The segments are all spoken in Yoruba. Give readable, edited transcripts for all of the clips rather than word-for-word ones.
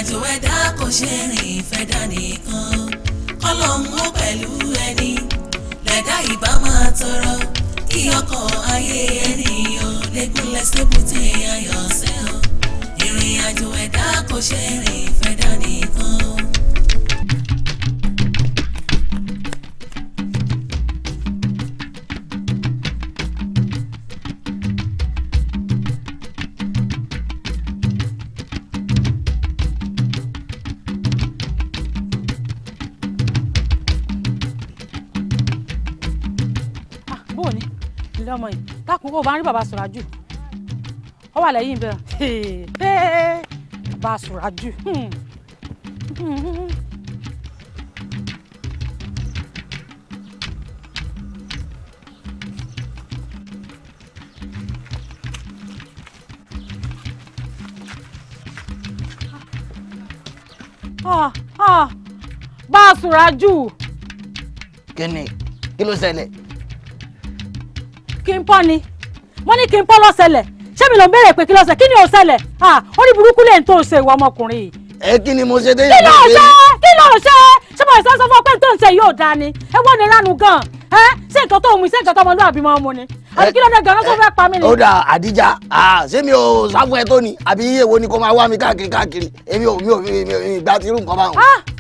Àjò ẹ̀dá kò ṣe rìn fẹ́ dánìkan, kọ́lọ́hún ó pẹ̀lú ẹni lẹ̀dá ìbá máa tọrọ kí ọkọ̀ ayé ènìyàn lẹ́gúnlẹ̀ sébùté ayọ̀ sẹ́hàn. Ìrìn àjò ẹ̀dá kò ṣe rìn fẹ́ dánìkan. Bó ni ilé ọmọ yìí dákun kó o bá ń rí bàbá Sùràjù ọ wà lẹ́yìn bẹ́ẹ̀ bàbá Sùràjù. Ah, ah, bá a Sùràjù. Kí ni kí ló ṣẹlẹ̀? Kí n pọ́ ni wọ́n ní kí n pọ́ ló ṣẹlẹ̀. Ṣé mi ló ń béèrè pé kí ló ṣẹlẹ̀? Kí ni ò ṣẹlẹ̀? Ah, orí burúkú lè ń tó ṣe ìwọ ọmọkùnrin yìí. Ẹ kí ni mo ṣe dé? Kí ló ṣe? Kí ló ṣe? Ṣé mo ṣe sọ fún ọ pé tó ń ṣe yóò dáa ni? Ẹ wọ́n ní ránu gan-an. Ẹ ṣé nǹkan tó mú ṣé nǹkan tó ọmọlúwàbí máa ń mu ni? Àbí kí ló dé gan-an tó fẹ́ pa mí ni? Ó dà Àdíjà, ṣé mi ò sáfún ẹ tó ni? Àbí èwo ni kó máa wá mi káàkiri káàkiri? Èmi ò mi ò mi ò ìgbà tí irú nǹkan bá wọn.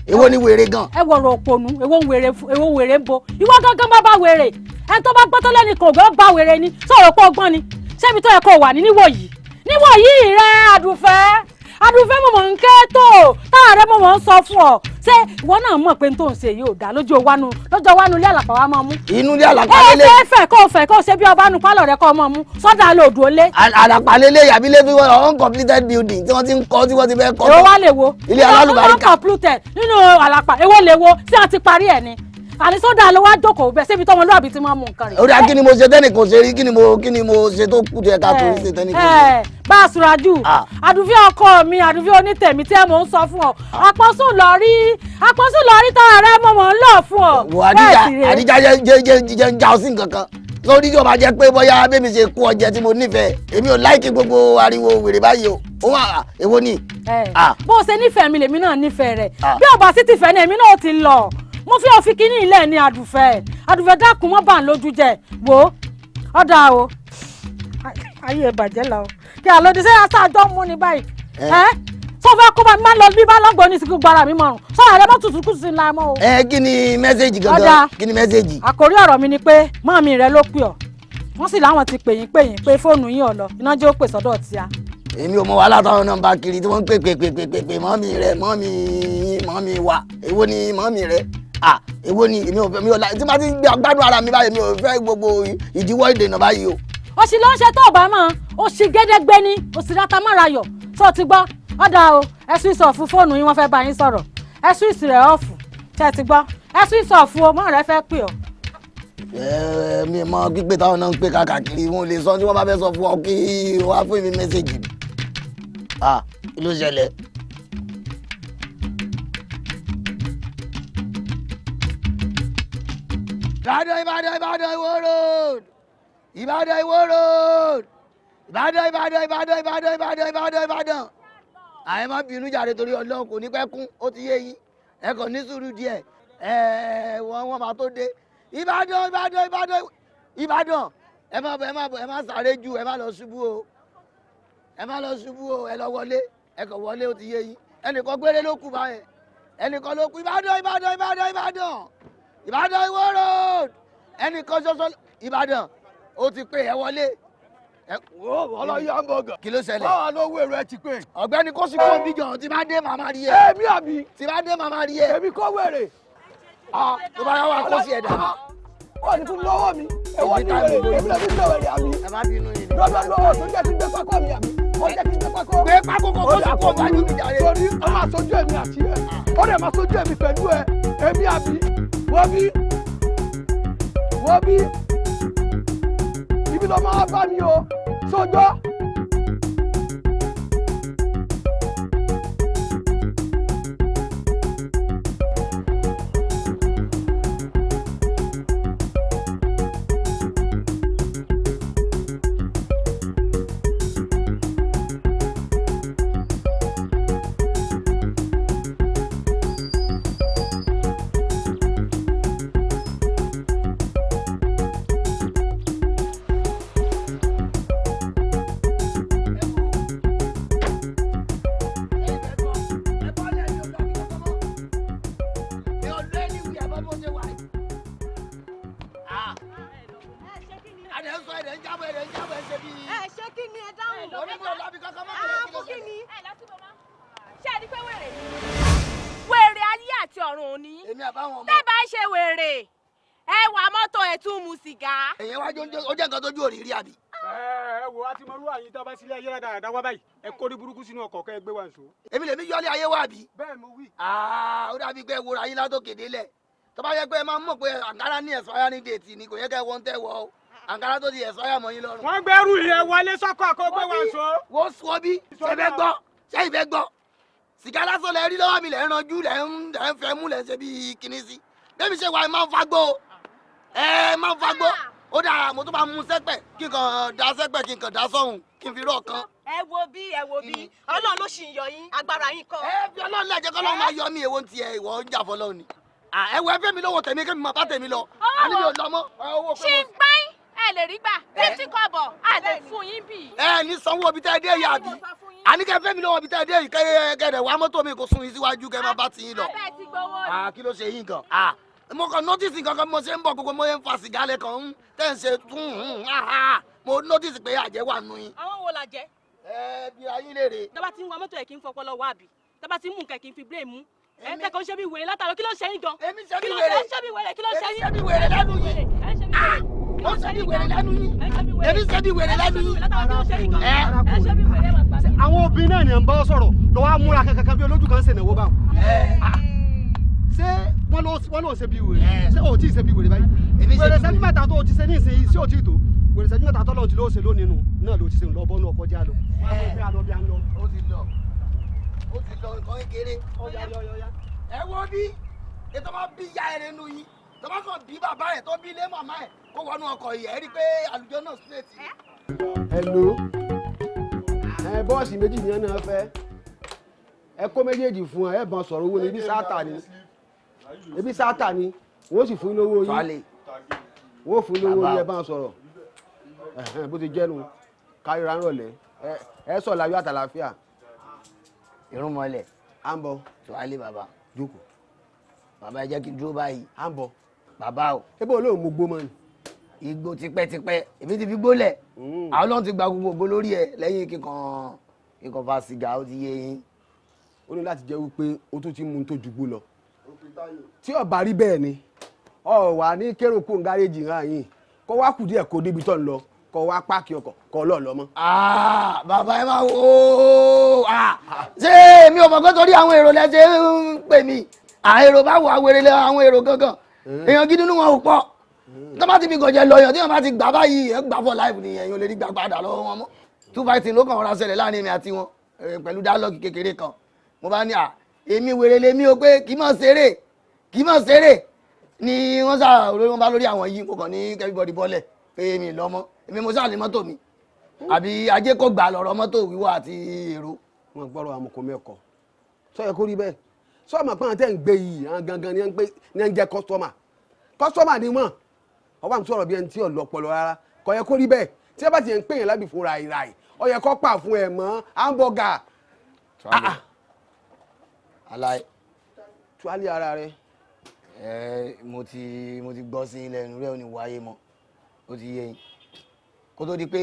Èwo ni wèrè gan? Ẹ wọ̀rọ̀ òpònú, èwo ń wèrè èwo ń wèrè ń bo. Ìwọ gángan bá bá wèrè. Ẹni tó bá gbọ́tọ́ lẹ́nu kò gbọ́ bá wèrè ni. Sọ̀rọ̀ pé ọgbọ́n ni. Ṣé ibi tó yẹ kó wà ní níwò yìí? Níwò yìí rẹ Àdùfẹ́. Àdùfẹ́ mo mọ̀ ń ké tó. Táà rẹ mo mọ̀ ń sọ fún ọ. Ṣé ìwọ náà mọ̀ pé n tó ń ṣe yìí ò dáa lójú wánu lọ́jọ́ wánu ilé àlàpà wa máa mú. Inú ilé àlàpà Ẹ lélẹ̀. fẹ́ fẹ́ kó fẹ́ kó ṣe bí ọba nu pálọ̀ rẹ kó máa mú. Sọ́dà lòdù ó lé. Àlàpà lélẹ̀ yàbí lé fi wọ́n uncompleted building tí wọ́n ti ń kọ́ tí wọ́n ti fẹ́ kọ́. Èwo wá lè wo? Ilé alálùbáríkà. Uncompleted nínú àlàpà èwo lè wo tí wọ́n ti parí ẹ̀ ni? Àní sọ́dà ló wá jókòó bẹ́ẹ̀ síbi tọ́mọlúwàbí ti máa mú nǹkan rẹ̀. Ó dà kí ni mo ṣe tẹ́nì kò ṣe rí kí ni mo ṣe tó kù díẹ̀ ká tó ṣe tẹ́nì kò ṣe. Bá a Sùràjù Àdùfẹ́ ọkọ mi Àdùfẹ́ onítẹ̀mí tí ẹ mò ń sọ fún ọ àpọ̀sùn lọ rí àpọ̀sùn lọ rí tára rẹ mọ̀ mọ̀ ń lọ fún ọ. Wò Àdíjà Àdíjà jẹ́ jẹ́ jẹ́ ń já ọ sí nǹkan kan lórí tí o bá jẹ́ pé bóyá bẹ́ẹ̀ mi ṣe kú ọjẹ́ tí mo nífẹ̀ẹ́ èmi ò láìkí gbogbo ariwo wèrè báyìí o ó wà èwo ni. Bó o ṣe nífẹ̀ẹ́ mi lèmi náà nífẹ̀ẹ́ rẹ̀ bí o bá sì ti fẹ́ ni èmi náà ti lọ mo fi òfin kínní ilẹ̀ ní Àdùfẹ́ Àdùfẹ́ dákun mọ́ bà ń lójú jẹ́ wò ó ọ̀dà o ayé ẹ̀ bàjẹ́ la o kí àlòdì sẹ́yìn aṣáájọ́ mú ni báyìí ẹ́ sọ fẹ́ kó bá mi máa ń lọ bí bá lọ́gbọ̀n ní ìsìnkú gbára mi mọ̀rùn sọ̀rọ̀ rẹ mọ́ tutù kùsù sí ńlá mọ́ o. Ẹ kí ni mẹ́sẹ̀gì gangan kí ni mẹ́sẹ̀gì. Àkórí ọ̀rọ̀ mi ni pé mọ́mí rẹ ló pè ọ́ wọ́n sì láwọn ti pè yín pè yín pé fóònù yín ò lọ iná jẹ́ ó pè sọ́dọ̀ tíá. Èmi ò mọ wàhálà táwọn náà ń bá kiri tí wọ́n ń pè pè pè pè pè pè mọ́mí rẹ mọ́mí mọ́mí wa èwo ni mọ́mí rẹ ah èwo ni èmi ò fẹ́ mi ò la tí ma ti gbádùn ara mi báyìí mi ò fẹ́ gbogbo ìdíwọ́ ìdènà báyìí o. Òṣì ló ń ṣe tó o bá mọ̀ òṣì gédégbé ni òṣì ráta má rayọ̀ tó o ti gbọ́ ọ̀dà o ẹ switch off fóònù yín wọ́n fẹ́ bá yín sọ̀rọ̀ ẹ switch rẹ̀ off tẹ́ ẹ ti gbọ́ ẹ switch off o mọ́ rẹ fẹ́ pè ọ́. Ẹ mi mọ pípé táwọn náà ń pè káàkiri wọn ò lè sọ tí wọ́n bá fẹ́ sọ fún ọ kí wọ́n á fún mi mẹ́sẹ̀gì ah kí ló ṣẹlẹ̀. Ìbàdàn Ìbàdàn Ìbàdàn Ìwó road Ìbàdàn Ìwó road Ìbàdàn Ìbàdàn Ìbàdàn Ìbàdàn Ìbàdàn Ìbàdàn Ìbàdàn. Àyè má bínú jàre torí Ọlọ́run kò ní pẹ́ kún ó ti yé yín ẹ kàn ní sùúrù díẹ̀ ẹ wọ́n máa tó dé. Ìbàdàn Ìbàdàn Ìbàdàn Ìbàdàn ẹ má bọ̀ ẹ má bọ̀ ẹ má sáré jù ẹ má lọ ṣubú o ẹ má lọ ṣubú o ẹ lọ wọlé ẹ kàn wọlé ó ti yé yín ẹnìkan péré ló kù báyẹn ẹnìkan ló kù. Ìbàdàn Ìbàdàn Ìbàdàn Ìbàdàn Ìbàdàn Ìwó road ẹnìkan ṣoṣo Ìbàdàn ó ti pé ẹ wọlé. Ọlọ́yọ̀ hamburger. Kí ló ṣẹlẹ̀? Báwa ló wé rẹ ti pé. Ọ̀gbẹ́ni kó sì kó bíjọ tí bá dé màmá rí ẹ. Èmi àbí. Tí bá dé màmá rí ẹ. Èmi kọ́ wèrè. Tó bá yà wá kó sí ẹ̀dá. Wọ́n ní fún mi lọ́wọ́ mi. Èwo ni wèrè? Èmi lè fi gbé wèrè àbí. Ẹ má bínú yìí. Lọ́dọ̀ lọ́wọ́ tó jẹ́ kí n gbé pákó mi àbí. Ó jẹ́ kí n gbé pákó. Gbé pákó kó kó sì kó wájú mi jàre. Torí ó máa sojú èmi àti ẹ. Ó dẹ̀ máa sojú èmi pẹ̀lú ẹ. Èmi àbí. Wọ́n bí. Wọ́n bí. Ibi ló máa bá mi o. Sojọ́. wèrè ni. Wèrè ayé àti ọ̀run òní. Èmi àbáwọn ọmọ. Tẹ́ bá ń ṣe wèrè, ẹ wà mọ́tò ẹ̀ tún mu sìgá. Èyàn wájú ó jẹ́ nǹkan tójú òrìrì àbí. Ẹ wo, a ti mọ irú àyín tá a bá sílé ayé dáadáa wá báyìí, ẹ kó ní burúkú sínú ọkọ̀ kẹ́ ẹ gbé wa nṣó. Èmi lèmi yọlé ayé wá àbí. Bẹ́ẹ̀ mo wí. Ó dàbí pé wòrà yín látòkè délẹ̀. Tó bá yẹ pé ẹ máa ń mọ̀ pé àǹkárá ní expiring date ni, kò yẹ kẹ́ wọ́n tẹ́ wọ o. Àǹkárá tó ti expire mọ́ yín lọ́rùn. Wọ́n gbẹ́rù yẹn wọlé sọ́kọ̀ kó gbé wa nṣó. Wọ́n sọ bí ṣe fẹ́ gbọ́, ṣé ìfẹ́ gbọ́. Sìgá lásán lẹ rí lọ́wọ́ mi, lẹ́ ń ranjú, lẹ́ ń fẹ́ mú, lẹ́ ń ṣe bí kinní sí. Bẹ́ẹ̀ mi ṣe wà, ẹ máa ń fagbó o. Ẹ máa ń fagbó. Ó dára, mo tún máa mú sẹ́pẹ̀ kí n kàn dá sẹ́pẹ̀, kí n kàn dá sọ́hùn, kí n fi rọ̀ kan. Ẹ wo bí, ẹ wo bí, Ọlọ́run ló ṣì ń yọ yín, agbára yín kọ́. Ẹ fi Ọlọ́run lẹ́jẹ̀ kọ́ lọ́run máa yọ mí. Èwo ń tiẹ̀, ìwọ ń jà fọlọ́run ni. Ẹ wo, ẹ fẹ́ mi lówó tèmi, kí mi máa bá tèmi lọ. Àní mi ò lọ mọ́. Ṣì ń gbáyìn, ẹ lè rí gbà 50 kọ́bọ̀, a lè fún yín bì. Ẹ ní sanwó ibi tẹ́ ẹ dé yìí àbí? Àní kẹ́ fẹ́ mi lówó ibi tẹ́ ẹ dé yìí, kẹ́ kẹ́ rẹ̀ wá mọ́tò mi kò sún yín síwájú, kẹ́ máa bá ti yín lọ. Abẹ́ ti gbowó ni. Kí ló ṣe yín gan? Mo kàn notice nǹkan kan, mo ṣe ń bọ̀, gbogbo mo ń fa sìgá lẹ́kàn ń tẹ́ ń ṣe tún, mo notice pé àjẹ́ wà nù yín. Àwọn wo la jẹ́? Ẹ bí ayé lè rè. Tọ́ba ti ń wa mọ́tò ẹ̀ kí ń fọpọlọ wá àbí? Tọ́ba ti ń mú nǹkan kí ń fi brain mú. Ẹ ń tẹ́kọ̀ọ́ ṣe bí wèrè látàrọ, kí ló ṣe yín gan? Èmi ṣe bí Kí ló wèrè. ṣe bí wèrè? Kí ló ṣe Èmi yín? ṣe bí wèrè lẹ́nu yín. Ẹ ṣe bí wèrè. Ó ṣe bí wèrè lẹ́nu yín. Èmi ṣe bí wèrè lẹ́nu yín. Ẹ ṣe bí wèrè wà gbà mí. Àwọn obìnrin náà ni à ń bá sọ̀rọ̀ lọ́wọ́ á múra kankan bí olójú kan ń ṣènáwó báwọn. Ṣé wọ́n ló ṣe bí wèrè? Ṣé o tí ì ṣe bí wèrè báyìí? Èmi ṣe Wèrè bí ṣẹ́jú 3 tó o ti ṣe ní ìsinyìí sí o tí ì tó. Wèrè ṣẹ́jú 3 tọ́lọ́ ti ló ṣe lónìí nù náà ló ti ṣe ń lọ bọ́nú ọkọ̀ já lọ. Wọ́n á gbé àlọ́ bí a ń lọ. Ó ti lọ, ó ti lọ, nǹkan kékeré. Ẹ wo bí ètò máa bí ya ẹrẹ nu yín, tó bá kàn bí bàbá ẹ tó bí ilé màmá ẹ kó wọnú ọkọ̀ yìí, ẹ rí i pé àlùjọ náà straight ni. Hello, ẹ bọ́ọ̀sì méjì ní ẹ náà fẹ́, ẹ kó méjèèjì fún ẹ, ẹ bọ́n sọ̀rọ̀ owó ni. Ebi sáátà ni, ebi sáátà ni, wọ́n sì fún yín lówó yín. Tuale. Wọ́n fún yín lówó Bàbá yín. o. Ẹ bá ń sọ̀rọ̀. Ẹ̀hẹ́n, bó ti jẹ́nu káríra ń rọ̀lẹ́, ẹ sọ̀ láyọ̀ àtàlàáfíà. Irúnmọlẹ̀. À ń bọ̀. Tuale bàbá. Jókòó. Bàbá, ẹ jẹ́ kí n dúró báyìí. À ń bọ̀. Bàbá o. Ebe olóhùn mo gbó mọ́ ni. Igbó tipẹ́tipẹ́, èmi ti fi gbólẹ̀. Àwọn Ọlọ́run ti gba gbogbo ògo lórí ẹ lẹ́yìn kíkan kíkan fa sìgá, ó ti yé yín. Ó ní láti jẹ́ wípé o tún ti mú un tó ju gbó lọ. Tí ó bá rí bẹ́ẹ̀ ni ọ wà ní kérò kó ń gáréjì hàn yín, kó wá kù díẹ̀ kó débi tó ń lọ, kó wá páàkì ọkọ̀, kó lọ́ọ̀ lọ mọ́. Ah, bàbá, ẹ máa wò ó. Ah, ṣé mi ò mọ̀ pé torí àwọn èrò lẹ́sẹ̀ ń pè mí? À èrò bá wà, wèrè lẹ àwọn èrò gangan. Èèyàn gidi nínú wọn ò pọ̀. Tó bá ti fi gọ̀jẹ̀ lọ yàn, tí wọ́n bá ti gbà báyìí, ẹ̀ gbà for life nìyẹn, èèyàn lè rí gbà padà lọ́wọ́ wọn mọ́. Two fighting ló kàn rọra ṣẹlẹ̀ láàrin èmi àti wọn, pẹ̀lú dialogue kékeré kan. Mo bá ní à èmi wèrè lèmi o, pé kì í mọ̀ ṣeré, kì í mọ̀ ṣeré ni wọ́n sá olórí wọn bá lórí àwọn yìí. Mo kàn ní everybody bọ́lẹ̀ pé mi lọ́mọ, èmi mo sáà ní mọ́tò mi, àbí ajé kò gbà lọ́rọ̀ mọ́tò wíwọ́ àti èrò. Wọn gbọ́rọ̀ àmọ̀kò mẹ́kọ̀ sọ yẹ kó rí bẹ́ẹ̀. Sọ ma pé àwọn tẹ́ ń gbé yìí, àwọn gangan ni ẹ ń jẹ́ customer, customer ni wọ́n. Ọba mi sọ̀rọ̀ bí ẹni tí ò lọ́pọlọ rárá, kò yẹ kó rí bẹ́ẹ̀. Tí ẹ bá ti ń pè yẹn lábì fún ràìràì, ó yẹ kó pà fún ẹ mọ́ hamburger. Aláì. Tuwálé ara rẹ. Ẹ mo ti gbọ́ sí ilẹ̀ ẹnu rẹ̀, ò ní wáyé mọ́, ó ti yé yín. Kó tó di pé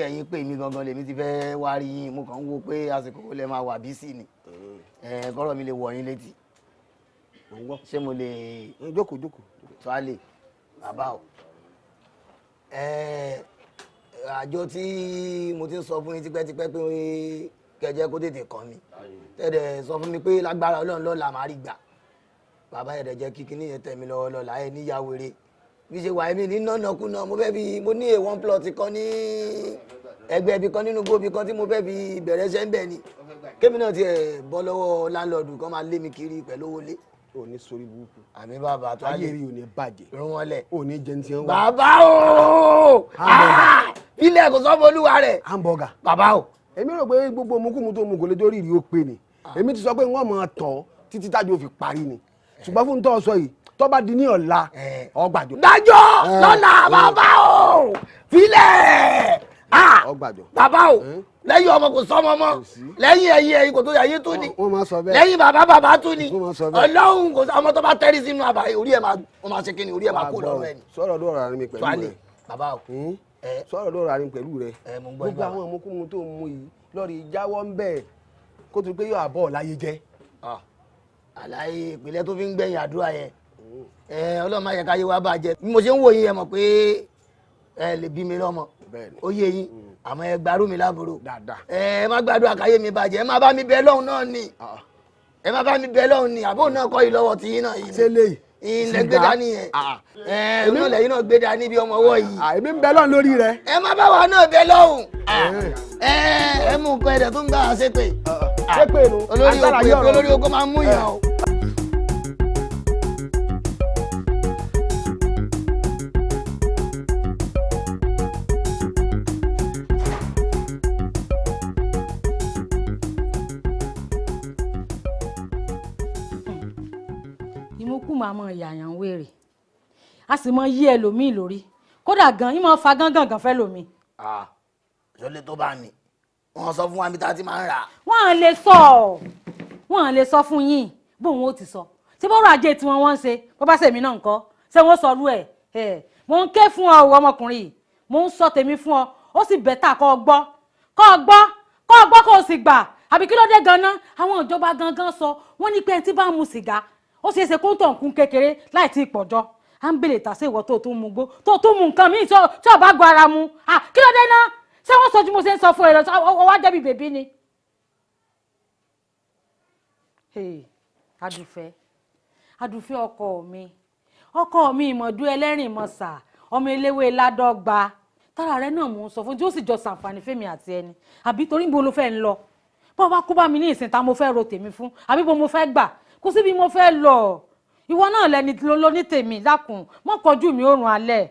ẹ̀yin pè mí gangan lèmi ti fẹ́ wá rí yín. Mo kàn ń wo pé àsìkò wo lẹ máa wà bí sí ni ẹ kọ́rọ̀ mi lè wọ̀ yín létí. Ṣé mo lè? Jókòó, jókòó. Tuwálé bàbá o, ẹ àjọ tí mo ti ń sọ fún yín tipẹ́tipẹ́ pé kẹjẹ kó tètè kàn mí, tẹ́lẹ̀ sọ fún mi pé lágbára Ọlọ́run lọ́la màá rí gbà. Bàbá yẹn dẹ̀ jẹ́ kí kinní yẹn tẹ̀ mí lọ́wọ́ lọ́la. Ẹ níyàwó eré bí ṣe wà, mí ní nánàkúnà. Mo fẹ́ fi mo ní a one plot kan ní ẹgbẹ́ ibi kan nínú gbóbi kan tí mo fẹ́ fi bẹ̀rẹ̀ iṣẹ́ ń bẹ̀ ni, kémi náà tiẹ̀ bọ́ lọ́wọ́ landlord kan máa lé mi kiri pẹ̀lú owó lé. Ò ní sórí burúkú. Àmì bàbá tó. Ayé rí ò ní bàjẹ́. Rún wọn lẹ̀. Ò ní jẹun tí wọ́n wá. Bàbá o, ilé kò sọ́mọ olúwa rẹ̀. Hamburger. Bàbá o. Èmi rò pé gbogbo mukumu tó mu kò lè dórí ìrì ó pé ni. Èmi ti sọ pé wọ́n máa tọ̀ títí tájú ó fi parí ni, ṣùgbọ́n fún tó sọ yìí, tó bá di ní ọ̀la, ọgbàjọ. Dájọ́ lọ́la bàbá o, filẹ̀. Ọgbàjọ. Bàbá o, lẹ́yìn ọmọ kò sọ́mọ mọ́, lẹ́yìn ẹ̀yìn ẹ̀yìn kò tó yẹ ayé tó ní, Wọ́n máa sọ bẹ́ẹ̀. lẹ́yìn bàbá, bàbá tún ní. Wọ́n máa sọ bẹ́ẹ̀. Ọlọ́run kò sọ ọmọ tó bá tẹ́rí sínú àbáyé, orí ẹ̀ máa, wọ́n máa ṣe kíni, orí ẹ̀ máa kó lọ́rùn ẹ̀ ni. Sọ̀rọ̀ lọ́rọ̀ àárín mi pẹ̀lú Tuale rẹ̀. Bàbá o. Sọ̀rọ̀ lọ́rọ̀ àárín pẹ̀lú rẹ̀. Ẹ mo ń gbọ́ yín. Gbogbo Bàbá. àwọn ọmọkùnrin tó ń mu yìí lọ́ọ̀rì jáwọ́ ń bẹ̀, kó tó pé yóò àbọ̀ láyé jẹ́. Àlàyé ìpìlẹ̀ tó fi ń gbẹ̀yìn àdúrà yẹn, Ọlọ́run má jẹ́ káyé wa bàjẹ́. Bí mo ṣe ń wò yín, ẹ mọ̀ pé ẹ lè bí mi lọ́mọ, ó yé yín, àmọ́ ẹ gbárù mi lábúrò. Ẹ má gbàdúrà káyé mi bàjẹ́, ẹ má bá mi bẹ lọ́hùn náà ni, ẹ má bá mi bẹ lọ́hùn ni. Àbó náà kọ́ yìí lọ́wọ́ tí yín náà yìí. Ṣé léyìí? Ilẹ̀ gbé dání yẹn, ẹ náà lẹ́yìn náà gbé dání bí ọmọ ọwọ́ yìí. Èmi ń bẹ lọ́hùn lórí rẹ. Ẹ má bá wa náà bẹ lọ́hùn. Ẹ mú nǹkan ẹ̀dẹ̀ tó ń gbà á ṣépè. Ṣépè nu. Olórí oko, olórí oko máa ń mú yàn o. Ìmúkú máa mọ ìyàyàn wèrè, a sì mọ yí ẹlòmíì lórí, kódà gan ìmọ̀ fa gángan gan fẹ́ lómi. Sọlẹ tó bá ní wọn sọ fún wa bí tá a ti máa ń rà. Wọ́n lè sọ, wọ́n lè sọ fún yín bóun ó ti sọ. Ṣé bọ́rọ̀ ajé tí wọ́n ń ṣe bó bá ṣèmi náà ńkọ́, ṣé wọ́n sọ rú ẹ̀? Ẹ̀ mo ń ké fún ọ ọmọkùnrin yìí, mo ń sọ tèmi fún ọ, ó sì bẹ́tà kọ́ ọ gbọ́, kọ́ ọ gbọ́, kọ́ ọ gbọ́, kó o sì gbà. Àbí kí ló dé ganan? Àwọn ìjọba gangan sọ wọ́n ní pé ẹni tí bá ń mu sìgá, ó ṣeé ṣe kó ń tàn kún kékeré láì tí ì pọ̀jọ́. À ń bèlè tà sí ìwọ tó tún mu gbó, tó tún mu nǹkan míì tí ò bá gbọ́ ara mu. Kí ló dé náà? Ṣé wọ́n sọ tí mo ṣe ń sọ fún ẹ lọ? Ọ wá jẹ́bi bèbí ni. Adùfẹ́, Adùfẹ́, ọkọ mi, ọkọ mi, ìmọ̀dú ẹlẹ́rìn mọ̀sà, ọmọ eléwé ládọ́gba, tára rẹ náà mò ń sọ fún tí ó sì jọ sàǹfààní fẹ́mi àti ẹni. Àbí torí níbo ló fẹ́ ń lọ? Bó bá kú bá mi ní ìsìn, ta mo fẹ́ ro tèmi fún? Àbí bó mo fẹ́ gbà? Kò síbi mo fẹ́ lọ. Ìwọ náà lẹni ló ní tèmi. Dákun, mọ́ kọjú mi oorun alẹ́.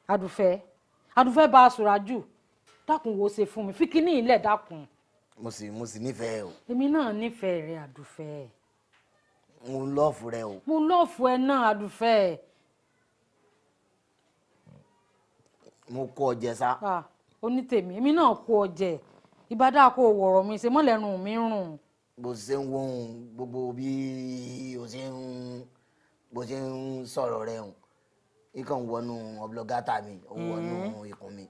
Adùfẹ́, Adùfẹ́, bá a sùrà jù, dákun, wo ṣe fún mi, fi kíní ilẹ̀, dákun. Mo sì nífẹ̀ẹ́ o. Èmi náà nífẹ̀ẹ́ rẹ, Adùfẹ́. Mo love rẹ o. Mo love ẹ náà, Adùfẹ́. Mo kó ọ jẹ sá. Onítèmi, èmi náà kó ọ jẹ. Ìbádá kó o wọ̀rọ̀ mi ṣe mọ́lẹ́nu mi rùn. Bó ṣe ń wo ohun gbogbo, bí o ṣe ń bó ṣe ń sọ̀rọ̀ rẹ hùn, ikàn wọnú ọblọgátà mi, ó wọnú ikùn mi,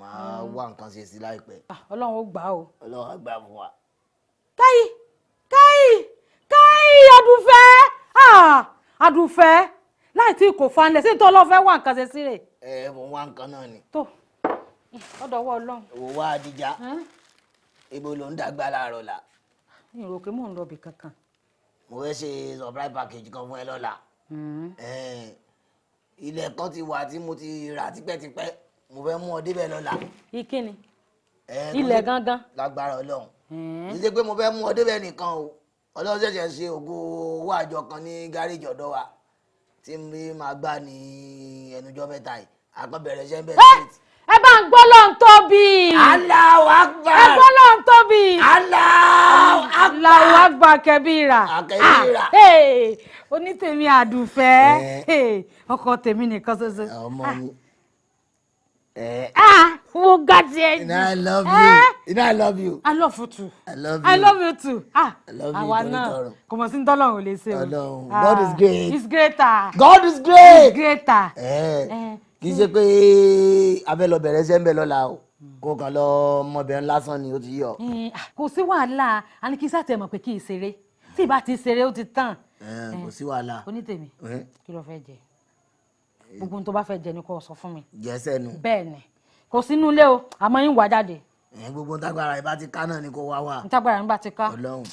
máa wá nǹkan ṣe sí láìpẹ́. Ọlọ́run ó gbà o. Ọlọ́run á gbà fún wa. Káyì, káyì, káyì, Adùfẹ́, Adùfẹ́, láì tí kò fanlẹ̀ sí nítorí Ọlọ́run fẹ́ wá nǹkan ṣe sí rè. Ẹ mo wá nǹkan náà ni. Tó ọ̀dọ̀ ọwọ́ Ọlọ́run. Òwò wá Adija, ibo ló ń dàgbà láàárọ̀ la? Mi ò rò pé mò ń lọ ibì kankan. Mo fẹ́ ṣe surprise package kan fún ẹ lọ́la. Ilẹ̀ kan ti wà tí mo ti rà tipẹ́tipẹ́, mo fẹ́ mú ọ débẹ̀ lọ́la. Ìkíni ilẹ̀ gangan? Lágbára Ọlọ́run, kì í ṣe pé mo fẹ́ mú ọ débẹ̀ nìkan o. Ọlọ́run ṣẹ̀ṣẹ̀ ṣe ògo owó àjọ kan ní gáréjì ọ̀dọ́ wa tí mi máa gbà ní ẹnujọ́ mẹ́ta yìí, àkọ́bẹ̀rẹ̀ iṣẹ́ ń bẹ̀ straight. Ẹ bá ń gbọ́ lọ́n tóbi. Allahu Akbar. Ẹ gbọ́ lọ́n tóbi. Allahu Akbar. Allahu Akbar kẹbíra. Kẹbíra. Onítèmi Àdùfẹ́, ọkọ tèmi nìkan ṣoṣo. Ọmọ mi. Mo ga tiẹ̀ You know I love you. You know I love you. I love you too. I love you. I love you too. Ah, I love you. Àwa náà kò mọ̀ sí tọ́lọ́run ò lè ṣe o. Ọlọ́run. God is great. He's greater. God is great. He's greater. Kì í ṣe pé abẹ́ lọ bẹ̀rẹ̀ ṣẹ́ ń bẹ̀ lọ́la o, kó kàn lọ ọmọbìnrin lásán ni, ó ti yọ. Kò sí wàhálà, a ní kí sáà tẹ̀ mọ̀ pé kì í ṣeré. Tí ì bá ti ṣeré, ó ti tàn. Kò sí wàhálà. Onítèmi, kí ló fẹ́ jẹ? Gbogbo ohun tó bá fẹ́ jẹ ni kò sọ fún mi. Jẹ sẹ́nu. Bẹ́ẹ̀ ni, kò sínú ilé o, àmọ́ yín wá jáde. Gbogbo ntágbára ìbá ti ká náà ni kò wá wá. Ntágbára mi bá ti ká. Ọlọ́run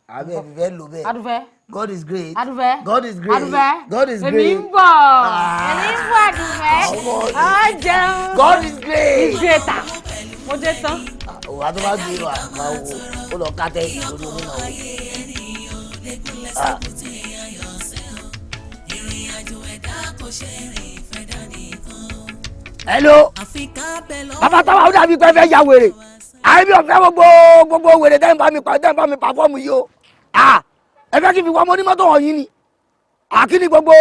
abẹ́ fífẹ́ lò bẹ́ẹ̀. Adúfẹ́. God is great. Adúfẹ́. God is great. Adúfẹ́. God is Èmi great. ń bọ̀. Èmi ń bọ̀, Adúfẹ́. Á jẹun. God is great. He's greater. Mo dé tán. Òwò àti bá gbé wa máa wo, ó lọ ká tẹ́ lórí onínáwó. Lẹ́gúnlẹ̀ sẹ́kùtì ayọ̀ sẹ́hàn, ìrìn àjò ẹ̀dá kò ṣe rìn fẹ́ dání kan. Hello. Àfi ká bẹ̀ lọ́wọ́. Bàbá táwa, ó dàbí pé fẹ́ ya wèrè. Àyè mi ò fẹ́ gbogbo gbogbo wèrè tẹ́ ń bá mi pa, tẹ́ ń bá mi pàfọ́ọ̀mù yìí o. Ẹ fẹ́ kí n fi wọ́n mọ onímọ́tò wọ̀nyí ni àkíní gbogbo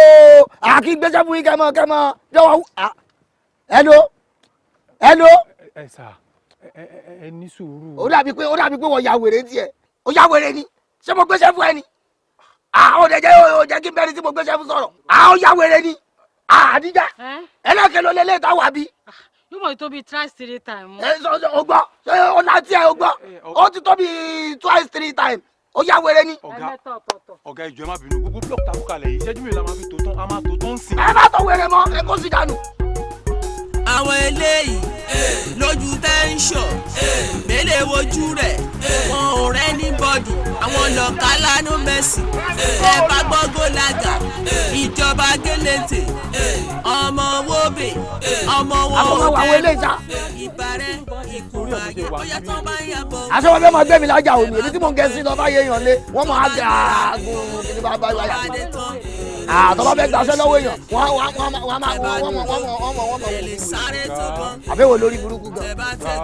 àkí gbéṣẹ́ fún yín, kẹ́mọ́ kẹ́mọ́ jọ̀wọ́. Hello, hello. Ẹ sà, ẹ ẹ ní sùúrù. Ó dàbí pé wọ́n ya wèrè tiẹ̀, ó ya wèrè ni. Ṣé mo gbéṣẹ́ fún ẹ ni? Ó dẹ̀ jẹ́, ó jẹ́ kí n bẹ́ni tí mo gbéṣẹ́ fún sọ̀rọ̀. Ó ya wèrè ni. Àdíjà ẹlẹ́kẹ̀ ló lélẹ̀ táwa bí. Yóò mọ̀ tó bí twice three times. Ẹ sọ sọ o gbọ́, ṣé o láti ẹ o gbọ́, ó ti tó bí twice three times, ó yá wèrè ni. Ọ̀gá, ọ̀gá, ẹ jọ̀ọ́, ẹ má bínú. Gbogbo block ta kó kalẹ̀ yìí, ìṣẹ́jú mélòó la máa fi tó tán? A máa tó tán sìn. Ẹ má tọ wèrè mọ́, ẹ kó sì dànù. Àwọn eléyìí lójú tẹ́ńsọ̀ mélèé wojú rẹ̀, wọn ò rẹ́ ní bọ́dì. Àwọn lọ́ka lánú mẹ́sì ẹ bá gbọ́ gólàgà ìjọba gẹ́lẹ́tẹ̀ ọmọ wóbè ọmọ wọn Àbọ̀ ò máa wọ àwọn eléyìí sá. Ìbàrẹ̀ ìkùnbàyà bóyá tó bá ń yàbọ̀. Aṣọ wọn fẹ́ máa gbé mi lájà òní, èmi tí mò ń gẹ sí lọ bá yé èèyàn lé, wọ́n máa gà gùn kí ni bá bá wáyà. Àtọ́ bá fẹ́ gbaṣẹ́ lọ́wọ́ èèyàn, wọ́n wọ́n wọ́n wọ́n máa wọ́n wọ́n wọ́n wọ́n wọ́n wọ́n wọ́n. Sáré tó gan. Àbẹ̀wò lórí burúkú gan. Tẹ bá tẹ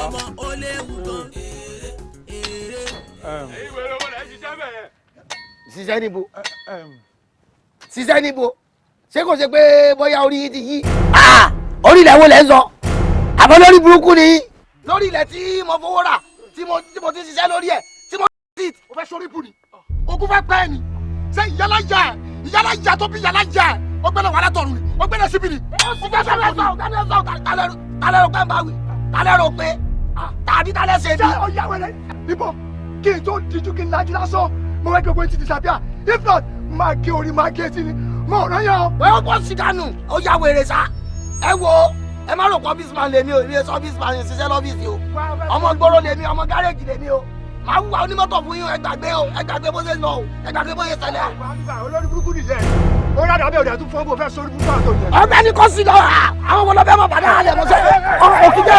ọmọ ó léwu gan. Ṣiṣẹ́ níbo? Ṣiṣẹ́ níbo? Ṣé kò ṣe pé bóyá orí yìí ti yí? Orí ilẹ̀ wo lẹ̀ ń sọ? Àbọ̀ lórí burúkú ni. Lórí ilẹ̀ tí mo fowó rà, tí mo ti ṣiṣẹ́ lórí ẹ̀, tí mo ti. O fẹ́ sórí ibù ni, ogun fẹ́ pẹ́ ni. Ṣé ìyálàyà ẹ̀, ìyálàyà tó bí ìyálàyà ẹ̀, ó gbẹ́lẹ̀ wà látọ̀run ni, ó gbẹ́lẹ̀ síbi ni? Ó fẹ́ sọ̀rọ̀ sọ̀rọ̀, talẹ́rò pé ń bá wí, talẹ́rò pé tàbí talẹ́ ṣe bí. Ṣé ó yà wẹ̀rẹ̀ ibo kí n tó díjú, kí n lajú lásán, mo fẹ́ kí gbogbo etí disappear. If not, máa gé orí, máa gé etí ni mo ò rán yàn o. Ó kò sí dànù, ó yà wèrè sá. Ẹ wo, ẹ má rò pé office man lèmi o, èmi ẹ sọ office man ṣiṣẹ́ lọ́fíìsì o. Ọmọ gbòòrò lèmi, ọmọ gáréèjì lèmi o. Màá wúwa onímọ́tò fún yín. Ẹ gbàgbé o, ẹ gbàgbé bó ṣe lọ o, ẹ gbàgbé bó ṣe ṣẹlẹ̀. Olórí burúkú nìyẹn, ó rádàá bẹ́ẹ̀, òdà tún fọ́ bó fẹ́ sórí burúkú àtò yẹn. Ọ̀gbẹ́ni, kò sí lọ, àwọn ọmọ ọlọbẹ mọ bàdá alẹ mọ sẹ òkìdé,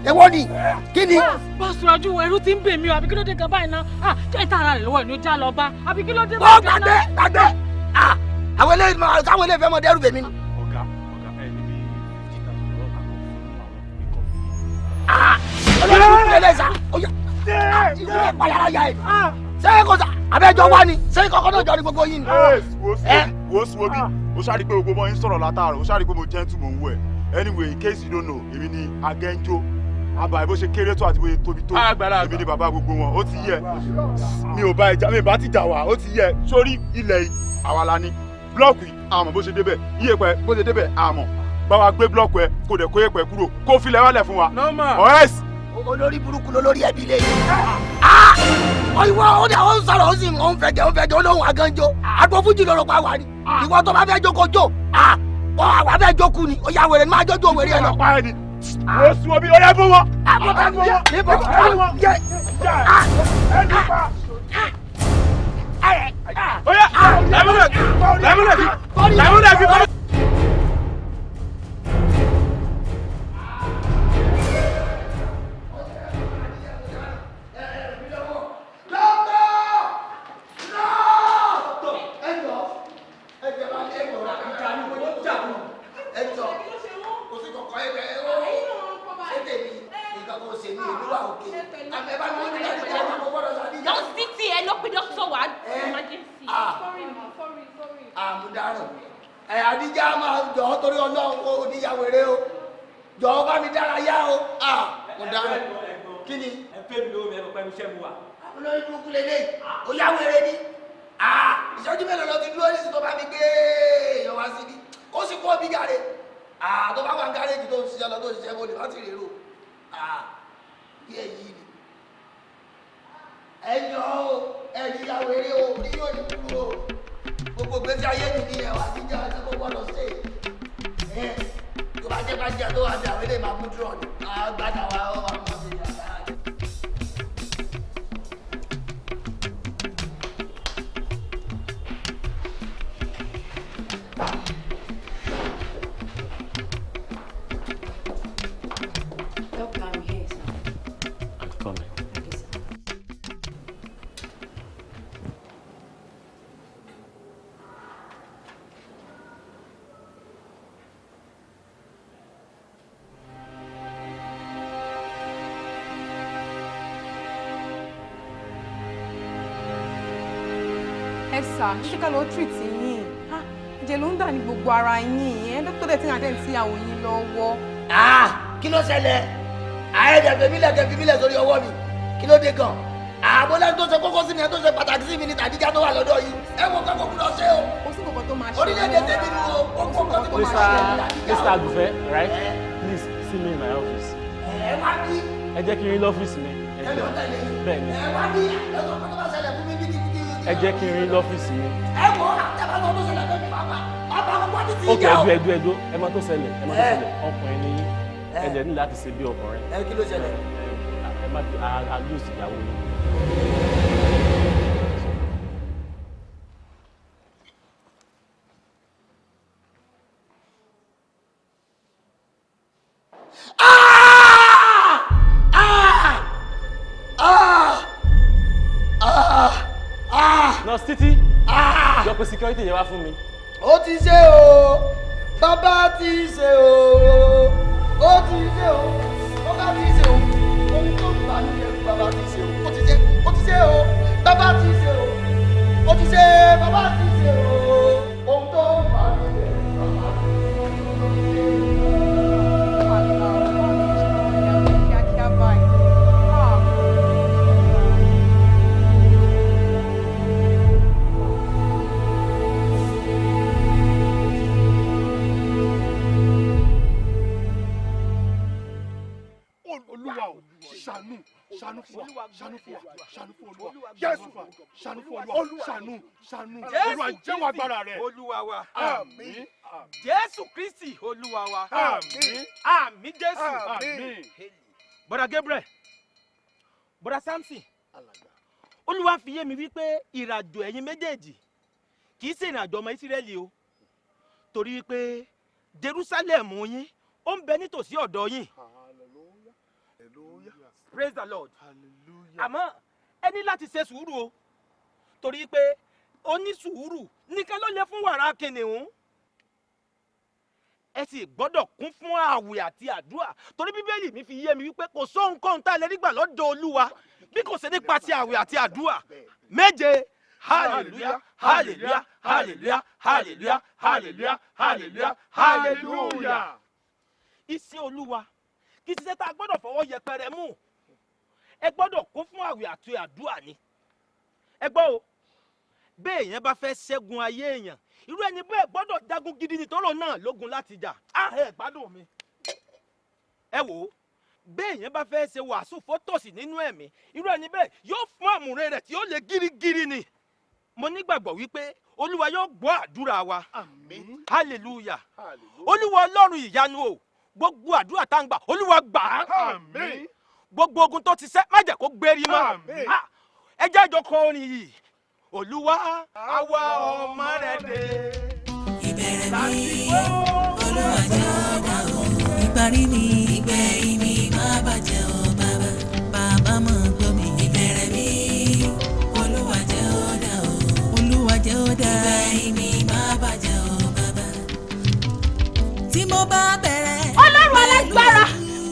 èwo ni, kí ni? Bọ́sù ojú wo, ẹrú ti ń bè mí o, àbí kí ló dé gan báyìí náà? Ah, jẹ́ ìta ara rẹ̀ lọ́wọ́ ẹ̀ ní ó já lọ bá, àbí kí ló dé Ó báyìí gan gbàgbé náà? Gbàgbé, àwọn eléyìí máa táwọn eléyìí fẹ́ mọ dẹ́rù bèmí ni. Ọ̀gá, ọ̀gá, ẹ níbi 50,000 lọ́wọ́ kan fún àwọn ikọ̀. Olórí burúkú lélẹ̀ sá, ó yà ìwé pàyàrá yà ẹ̀ ṣé kò sá, abẹ́jọ́ wá ni, ṣé kọ́kọ́ náà jọ ni gbogbo yín ni. Wo wo wo bí o ṣáà rí pé gbogbo wọn ń sọ̀rọ̀ látàárọ̀, o ṣáà rí pé mo gentle, mo ń wẹ̀. Anyway, in case you don't know, èmi ni Agẹ́njó àbá. Bó ṣe kéré tó àti bó ṣe tóbi tó, èmi ni bàbá gbogbo wọn. Ó ti yẹ, mi ò bá ìjà, mi ò bá ti jà wá. Ó ti yẹ, sórí ilẹ̀ yìí, àwa la ní block yìí. Àmọ́ bó ṣe débẹ̀, iyẹ̀pẹ̀ bó ṣe débẹ̀, àmọ́ bá wa gbé block ẹ, kó dẹ̀ kó yẹ̀pẹ̀ kúrò, kó filẹ̀ wálẹ̀ fún wa. Ọ̀rẹ́sì. Olórí burúkú lolórí ẹbí lè yìí. Ìwọ ó dẹ̀ ó ń sọ̀rọ̀, ó sì ń fẹ̀jẹ̀, ó ń fẹ̀jẹ̀, olóhùn agánjó àgbo fújì lọ́rọ̀ pa wà ní. Ìwọ tó bá fẹ́ jókòó jó, àwa fẹ́ jókòó ni. Ó yà wèrè ni, máa jójó wèrè ẹ lọ. Wo sùn omi, ó yẹ bó wọn. Níbo yẹ? Ó yẹ lẹ́múlẹ̀ lẹ́múlẹ̀ lẹ́múlẹ̀ fi bọ́. Lọ títí ẹ lọ pé dókítà wá, emergency. Sorry ma, sorry, sorry. Àmúdáràn ẹ, Àdíjà, máa jọ ọ́ torí Ọlọ́run, kó oníyàwó eré o, jọ ọ́ bá mi dárayá o. Mo dáràn, kí ni? Ẹ fẹ́ mi lówó mi, ẹ mọ̀ pé iṣẹ́ mu wà. Olórí burúkú lélẹ̀, ó yáwó eré ni. Ìṣẹ́jú mélòó lọ ti dúró nísìsiyìí tó bá mi gbé èèyàn wá síbí, kó sì kó bí gàre tó bá wà ní gáréjì tó ń ṣiṣẹ́ lọ, tó ń ṣiṣẹ́, mo lè má ti rèrò bí èyí ni. Ẹ jọ o, ẹ níyàwó eré o, ní yóò ní kúrò o. Gbogbo gbèsè ayé mi ní ẹwà jíjà tí kò gbọ́dọ̀ ṣe ẹ, tó bá jẹ́ bá jẹ́ tó wà bí àwọn eléyìí máa mú dúró ni àgbàdà wa ó wà mọ́ sí ìyàrá. Doctor, I'm here, sir. I'm coming. Okay, sir. Ẹ sà, ṣé ká lọ treat yín? Ẹ̀jẹ̀ ló ń dà ní gbogbo ara yín. Ẹ dókítà dẹ̀ tí ń attend sí ìyàwó yín lọ́wọ́. Kí ló ṣẹlẹ̀? Àyẹ̀dẹ̀ fèmílẹ̀ kẹ fìmílẹ̀ sórí ọwọ́ mi, kí ló dé gan? Àbó lẹ́nu tó ṣe kókó sí mi, ẹ tó ṣe pàtàkì sí mi ní tàdíjà tó wà lọ́dọ̀ yìí. Ẹ wo kọ́kọ́ gbúdọ̀ ṣe o. Kò sí nǹkan tó máa ṣe. Orílẹ̀-èdè tèmi ni o, kókó nǹkan tí mo máa ṣe ní tàdíjà. Mr. Agufe, right? my office. Ẹ wá bí. Ẹ jẹ́ kí n rí lọ́fíìsì mi. Ẹ Ẹ lọ tẹ̀lé yín. Bẹ́ẹ̀ ni. Ẹ wá bí ẹ sọ pé tó bá ṣẹlẹ̀ fún mi bí kí kí. Ẹ jẹ́ kí n rí lọ́fíìsì mi. Ẹ wọ àtẹ̀bá sọ tó ṣẹlẹ̀ fún mi bàbá bàbá gbogbo ti ti Ok, jẹ́ o. ẹdú ẹdú ẹdú, ẹ máa tó ṣẹlẹ̀, ẹ máa tó ṣẹlẹ̀, ọkùnrin ni yín, ẹ dẹ̀ ní láti ṣe bí ọkùnrin. Ẹ kí ló ṣẹlẹ̀? Ẹ má a lose ìyàwó yín. Nurse Títí, jọ pé security yẹn wá fún mi. Ó ti ṣe o, bàbá ti ṣe o, ó ti ṣe o, bàbá ti ṣe o, ohun tó ń bà ní ẹrù bàbá ti ṣe o, ó ti ṣe, ó ti ṣe o, bàbá ti ṣe o, ó ti ṣe, bàbá ti ṣe o, ohun tó ń bà ní ẹrù bàbá ti ṣe o. Kíákíá báyìí. Ah. Olúwa o, ṣàánú, ṣàánú fún wa, ṣàánú fún wa, ṣàánú fún Olúwa, Jésù, ṣàánú fún Olúwa, ṣàánú, ṣàánú, Olúwa jẹ́wọ́ agbára rẹ̀. Olúwa wa. Àmín. Jésù Kristi Olúwa wa. Àmín. Àmín Jésù. Àmín. Bọ́dà Gabriel, Bọ́dà Samson, Olúwa fi yé mi wípé ìrìnàjò ẹ̀yin méjèèjì kì í ṣe ìrìnàjò ọmọ Ísírẹ́lì o, torí wípé Jerusalem yín ó ń bẹ nítòsí ọ̀dọ̀ yín. Praise the Lord. Àmọ́ ẹ ní láti ṣe sùúrù o, torí pé onísùúrù nìkan ló lè fún wàrà kìnìún. Ẹ sì gbọ́dọ̀ kún fún àwẹ̀ àti àdúrà, torí Bíbélì mi fi yé mi wípé kò sóhunkóhun tá a lè rí gbà lọ́dọ̀ Olúwa bí kò ṣe nípasẹ̀ àwẹ̀ àti àdúrà. Méje. Hallelujah, hallelujah, hallelujah, hallelujah, hallelujah, hallelujah, hallelujah. Iṣẹ́ Olúwa kì í ṣiṣẹ́ tá a gbọ́dọ̀ fọwọ́ yẹpẹrẹ mú. Ẹ gbọ́dọ̀ kún fún àwẹ̀ àti àdúrà ni. Ẹ gbọ́ o, bẹ́ẹ̀ èèyàn bá fẹ́ ṣẹ́gun ayé èèyàn, irú ẹni bẹ́ẹ̀ gbọ́dọ̀ jagun gidi nítorò náà lógun láti jà. Á ẹ gbádùn mi. Ẹ wò ó, bẹ́ẹ̀ èèyàn bá fẹ́ ṣe wàásù fótòsí nínú ẹ̀mí, irú ẹni bẹ́ẹ̀ yóò fún àmùrè rẹ̀ tí ó le gírígírí ni. Mo nígbàgbọ́ wípé Olúwa yóò gbọ́ àdúrà wa. Àmín. Hallelujah. Olúwa Ọlọ́run ìyanu o, gbogbo àdúrà tá ń gbà, Olúwa gbà á. Àmín. Gbogbo ogun tó ti ṣẹ́, má jẹ́ kó gbérí mọ́. Àmín. Ah, ẹ jẹ́ àjọ kọ orin yìí. Olúwa àwa ọmọ rẹ̀ dé. Ìbẹ̀rẹ̀ mi, Olúwa jẹ́ ó dá o. Ìparí mi, ìgbẹ̀yìn mi má bàjẹ́ o bàbá. Bàbá mọ̀ gbọ́ mi. Ìbẹ̀rẹ̀ mi, Olúwa jẹ́ ó dá o. Olúwa jẹ́ ó dá. Ìgbẹ̀yìn mi má bàjẹ́ o bàbá. Tí mo bá bẹ̀rẹ̀. Ọlọ́run alágbára,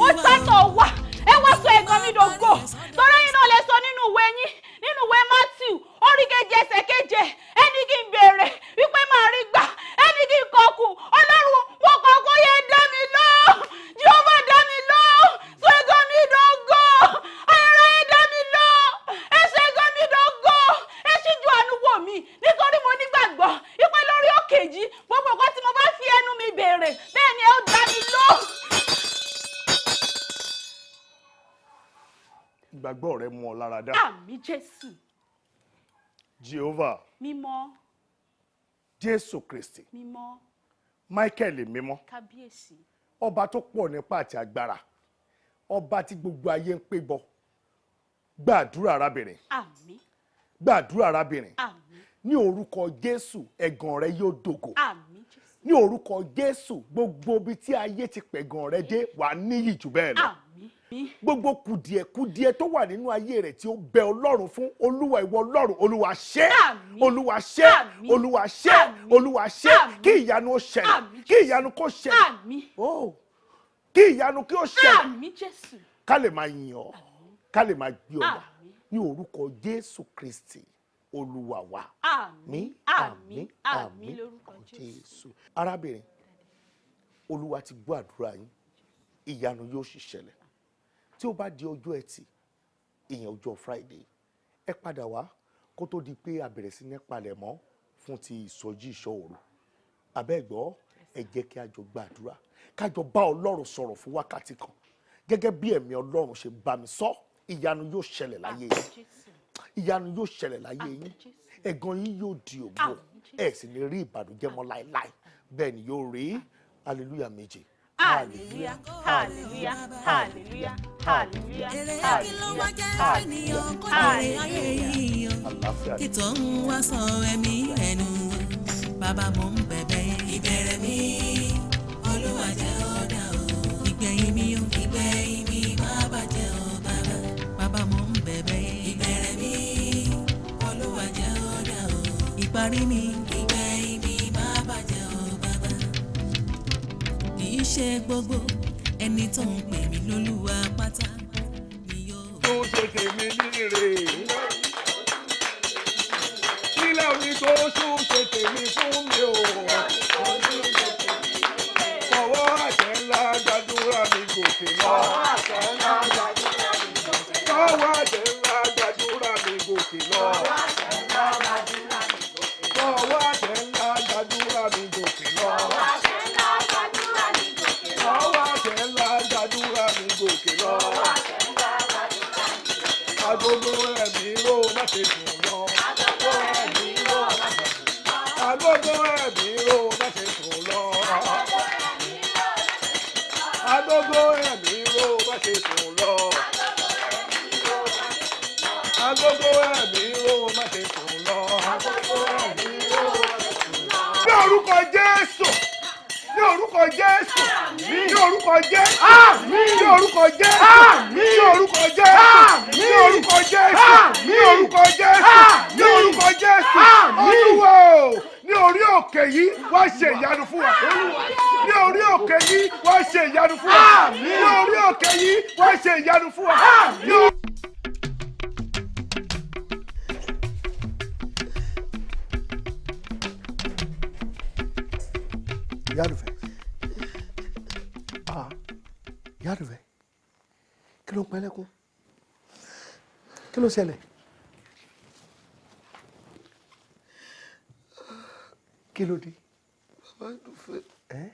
ó sátọ̀ wá, ẹ wá sọ ẹ̀gàn mi dògo. Torí yín náà lè sọ nínú ìwé yín, nínú ìwé Matthew, orí keje ẹsẹ̀ keje, ẹni kí n béèrè wípé màá rí gbà, ẹni kí n kọkù. Ọlọ́run wọn kọ̀ kó yẹ dá mi lóhùn, Jehovah dá mi lóhùn, sọ ẹ̀gàn mi dògo, ayérayé dá mi lóhùn, ẹ sọ ẹ̀gàn mi dògo, ẹ ṣíjú àánú wò mí, nítorí mo nígbàgbọ́ wípé lórí òkè yìí, gbogbo nǹkan tí mo bá fi ẹnu mi béèrè, bẹ́ẹ̀ ni ẹ ó dá mi lóhùn. Ìgbàgbọ́ rẹ mú ọ lára dá. Àmín Jésù. Jehovah, Mímọ́, Jésù Kristi, mímọ́, Michael mímọ́, kábíyèsí. ọba tó pọ̀ nípa àti agbára, ọba tí gbogbo ayé ń pè bọ. Gbàdúrà arábìnrin, Àmín, gbàdúrà arábìnrin. àmín, Ní orúkọ Jésù, ẹ̀gàn rẹ yóò dògo. àmín Jésù. Ní orúkọ Jésù, gbogbo ibi tí ayé ti pẹ̀gàn rẹ dé, wàá níyì jù bẹ́ẹ̀ lọ. Àmín. Gbogbo kùdìẹ̀kudiẹ tó wà nínú ayé rẹ̀ tí ó bẹ Ọlọ́run fún, Olúwa ìwọ Ọlọ́run, Olúwa ṣe, Olúwa ṣe, Olúwa ṣe, Olúwa ṣe, kí ìyanu ó ṣẹlẹ̀, kí ìyanu kó ṣẹlẹ̀, Àmín. kí ìyanu kí ó ṣẹlẹ̀, Àmín Jésù. ká lè máa yìn ọ́, ká lè máa gbé ọ wá ní orúkọ Jésù Kristi Olúwa wa. Àmín, àmín, àmín lórúkọ Jésù. Arábìnrin, Olúwa ti gbọ́ àdúrà yín, ìyanu yóò sì ṣẹlẹ̀. Tí ó bá di ọjọ́ Ẹtì, ìyẹn ọjọ́ Friday, ẹ padà wá kó tó di pé a bẹ̀rẹ̀ sí ní palẹ̀mọ́ fún ti ìsọjí ìṣọ́ òru. Àbẹ́ẹ̀gbọ́, ẹ jẹ́ kí a jọ gbàdúrà, ká jọ bá Ọlọ́run sọ̀rọ̀ fún wákàtí kan. Gẹ́gẹ́ bí ẹ̀mí Ọlọ́run ṣe bá mi sọ, ìyanu yóò ṣẹlẹ̀ láyé yín, ìyanu yóò ṣẹlẹ̀ láyé yín, ẹ̀gàn yín yóò di ògo, ẹ sì ní rí ìbànújẹ́ mọ́ láéláé. Bẹ́ẹ̀ ni yóò rí. Hallelujah méje. Hallelujah, hallelujah, hallelujah, hallelujah. Èrè kí ló wá jẹ́ ènìyàn kó jèrè ayé yìí o, kí tó ń wá sọ ẹ̀mí ẹnu. Bàbá mo ń bẹ̀bẹ̀, ìbẹ̀rẹ̀ mi Olúwa jẹ́ ó dá o, ìgbẹ̀yìn mi o, ìgbẹ̀yìn mi má bàjẹ́ o bàbá. Bàbá mo ń bẹ̀bẹ̀, ìbẹ̀rẹ̀ mi Olúwa jẹ́ ó dá o, ìparí mi, ìgbẹ̀yìn mi má bàjẹ́ o bàbá. Kì í ṣe gbogbo ẹni tó ń pè mí lólúwa pátá ni yóò. Tó ṣe tèmi ní ire nílẹ̀ òní tó ṣù ṣe tèmi fún mi o. Fọwọ́ àṣẹ ńlá gbàdúrà mi gòkè lọ. Fọwọ́ àṣẹ ńlá gbàdúrà mi gòkè lọ. Fọwọ́ àṣẹ ńlá gbàdúrà mi gòkè lọ. Fọwọ́ àṣẹ ńlá gbàdúrà mi gòkè lọ. Agogo ẹ̀mí ló má ṣe dùn lọ. Agogo ẹ̀mí ló má ṣe dùn lọ. Agogo ẹ̀mí ló má ṣe dùn lọ. Agogo ẹ̀mí ló má ṣe dùn lọ. Ní orúkọ Jésù, ní orúkọ Jésù, ní orúkọ Jésù, ní orúkọ Jésù, ní orúkọ Jésù, ní orúkọ Jésù, ní orúkọ Jésù, ní orúkọ Jésù. Olúwa o, ní orí òkè yìí wá ṣe ìyanu fún wa. Ní orí òkè yìí wá ṣe ìyanu fún wa. Ní orí òkè yìí wá ṣe ìyanu fún wa. Ìyá Àdùfẹ́, ah, Ìyá Àdùfẹ́, kí ló ń pa ẹlẹ́kún? Kí ló ṣẹlẹ̀? Kí ló dé? Bàbá Àdùfẹ́. Ẹ́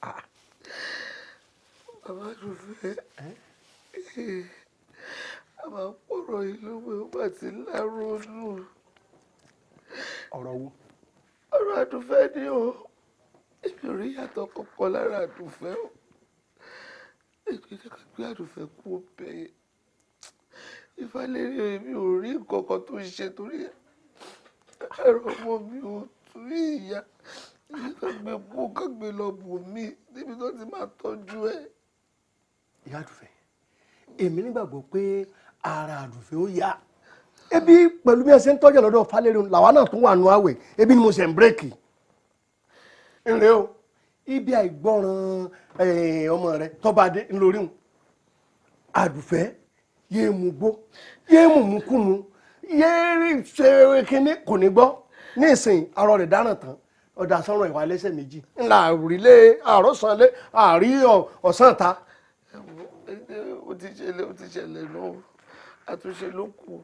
ah. Bàbá Àdùfẹ́. A máa ń pọ̀rọ̀ ìlú mi ó bá ti láronú. Ọ̀rọ̀ wo? Ọ̀rọ̀ Àdùfẹ́ ni o. Èmi ò rí ìyàtọ̀ kankan lára Àdùfẹ́ o. Èmi jẹ́ ká gbé Àdùfẹ́ kú bẹ́ẹ̀. Ìfàlẹ́rì èmi ò rí nǹkan kan tó ń ṣe torí ẹ̀rọ ọmọ mi ò tún ìyá. Èmi ká gbé kú ká gbé lọ bò mí níbi tó ti máa tọ́jú ẹ̀. Ìyá Àdùfẹ́, èmi nígbàgbọ́ pé ara Àdùfẹ́ ó yá. Ebi pẹ̀lú bí ẹ ṣe ń tọ́jú lọ́dọ̀ Falẹ́rì làwa náà tún wà nù àwẹ̀, ebi ni mo ṣe ń bírèkì. Ǹlẹ́ o, ibi àìgbọràn ọmọ rẹ tọ́ba adé ńlórí hùn. Àdùfẹ́ yéé mu gbó, yéé mú mú kú mu, yéé ṣe kínní kò ní gbọ́. Ní ìsìn arọ rẹ̀ dáràn tán, ọ̀dà sọ̀rọ̀ ìwà ẹlẹ́sẹ̀ méjì. Ńlá àrílé àròsànlé àrí ọ̀sán ta. Ó ti ṣẹlẹ̀, ó ti ṣẹlẹ̀ náà, àtúnṣe ló kù.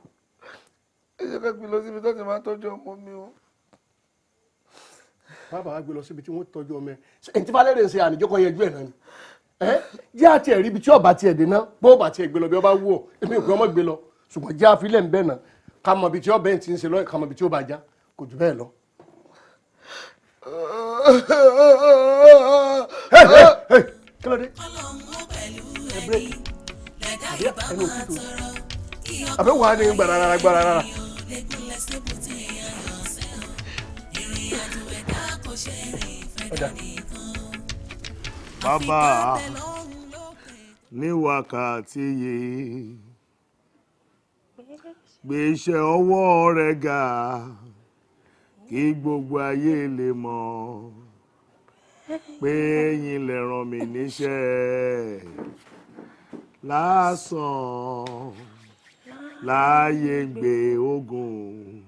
Ẹ jẹ́ ká gbé lọ síbi tó ti máa tọ́jú ọmọ mi o. Bàbá wa gbé lọ síbi tí wọ́n tọ́jú ọmọ ẹ. Ẹni tí Falẹ́rì ń ṣe àníjọ́ kan yẹjú ẹ̀ náà ni. Jẹ́ àti ẹ̀rí ibi tí ọba tiẹ̀ dé náà, bó ọba tiẹ̀ gbé lọ bí ọba wù ọ́, èmi ò gbé ọmọ gbé lọ. Ṣùgbọ́n jẹ́ àfilẹ̀ ń bẹ̀ náà, ká mọ ibi tí ọbẹ̀ ti ń ṣe lọ́yẹ̀, ká mọ ibi tí ó bá já, kò jù bẹ́ẹ̀ lọ. Kí ló dé? Ẹ bírèkì. Àbí ẹnu òtútù. Àbí wàá ní gbàràrà gbàràrà. Ọ̀dà. Bàbá ní wákàtí yìí gbé iṣẹ́ ọwọ́ rẹ̀ ga kí gbogbo ayé lè mọ̀ pé yín lè rán mi níṣẹ́ lásán láàyè gbé ogun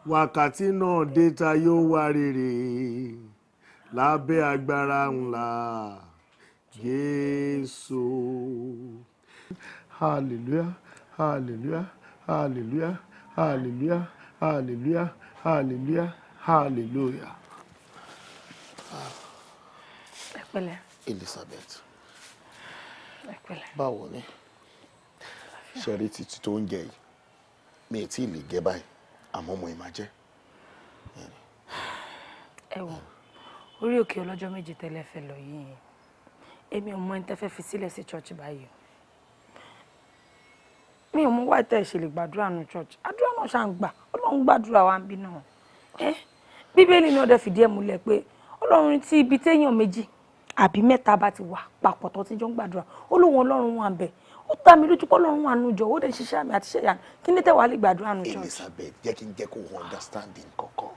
wákàtí náà dé ta yóò wá rere lábẹ́ agbára ńlá Jésù. Hallelujah, hallelujah, hallelujah, hallelujah, hallelujah, hallelujah, hallelujah. Ẹ pẹ̀lẹ́. Elizabeth, Báwo ni? Ṣe rí títí tó ń jẹ yìí, mi ì tí ì lè jẹ báyìí, àmọ́ mo ì máa jẹ. Ẹ wò, orí òkè ọlọ́jọ́ 7 tẹ́lẹ̀ fẹ́ lọ yìí, èmi ò mọ ẹni tẹ́ fẹ́ fi sílẹ̀ sí church báyìí. Mi ò mọ wá tẹ́ ẹ ṣe lè gbàdúrà nù church. Àdúrà náà ṣà ń gbà, Ọlọ́run gbàdúrà wa ń bí náà. Bíbélì náà dẹ̀ fìdí ẹ̀ múlẹ̀ pé Ọlọ́run tí ibi téèyàn 2 àbí 3 bá ti wà papọ̀ tó ti jọ ń gbàdúrà, ó lóun Ọlọ́run wà ń bẹ̀. Ó dá mi lójú pé Ọlọ́run wà nù jọ, ó dẹ̀ ṣiṣẹ́ àmì àti iṣẹ́ ìyanu. Kí ni tẹ́ wàá lè gbàdúrà nù church? Elizabeth, jẹ́ kí n jẹ́ kó understanding kankan.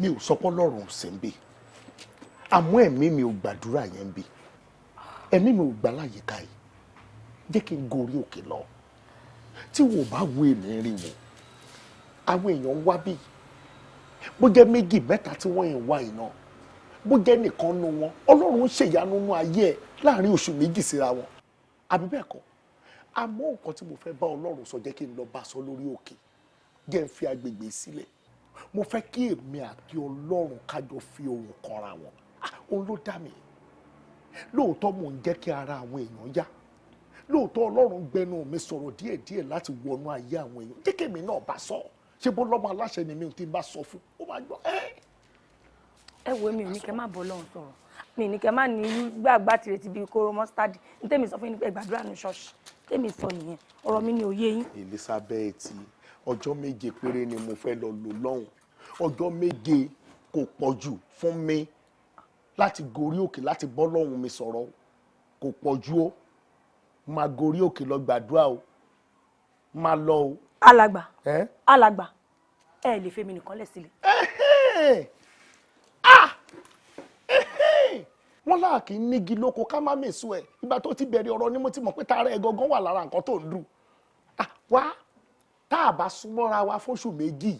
Mi ò sọ pé Ọlọ́run ò sí ń bí, àmọ́ ẹ̀mí mi ò gbàdúrà yẹn ń bí, ẹ̀mí mi ò gbà láyìíká yìí. Jẹ́ kí n gorí òkè lọ. Tí wò bá wo èmi rí wò, àwọn èèyàn ń wá bí, bó jẹ́ 2 mẹ́ta tí wọ́n yẹn wá iná, bó jẹ́ nìkan nu wọn, Ọlọ́run ń ṣèyanu nú ayé ẹ̀ láàrin oṣù 2 síra wọn, àbí bẹ́ẹ̀ kọ́? Àmọ́ nǹkan tí mo fẹ́ bá Ọlọ́run sọ, jẹ́ kí n lọ bá sọ lórí òkè, jẹ́ n fi agbègbè sílẹ̀. Mo fẹ́ kí èmi àti Ọlọ́run kájọ fi ohùn kanra wọn. Òun ló dá mi. Lóòótọ́ mò ń jẹ́ kí ara àwọn èèyàn yá. Lóòótọ́ Ọlọ́run gbẹnu mi sọ̀rọ̀ díẹ̀díẹ̀ láti wọnú ayé àwọn èèyàn. Jẹ́ kí èmi náà bá sọ. Ṣé bó lọ́mọ aláṣẹ ni mi ò ti bá sọ fún? Ó máa gbọ́. Ẹ wo, mi ò ní kẹ́ má bọ́ Ọlọ́run sọ̀rọ̀. Mi ní kẹ́ má ní gbàgbà tìrètí bíi kóró mọ́sítádì. Ní tèmi sọ fún yín ní pé gbàdúrà ní ṣọ́ọ̀ṣì. Tèmi sọ nìyẹn. Ọ̀rọ̀ mi ni òye yín. Elizabeth, ọjọ́ 7 péré ni mo fẹ́ lọ lò lọ́hùn. Ọjọ́ 7 kò pọ̀ jù fún mi láti gorí òkè láti bọ́ lọ́hùn mi sọ̀rọ̀. Kò pọ̀ jù o. Máa gorí òkè lọ gbàdúrà o. Máa lọ o. Alàgbà. Alàgbà, ẹ lè fẹ́ mi nìkan lẹ̀ sílẹ̀. Wọ́n láà kí n nígi lóko ká má mèso ẹ̀. Ìgbà tó ti bẹ̀rẹ̀ ọ̀rọ̀ ni mo ti mọ̀ pé tara ẹ̀ gangan wà lára nǹkan tó ń dùn. Wá, tá a bá súnmọ́ra wa fóṣù 2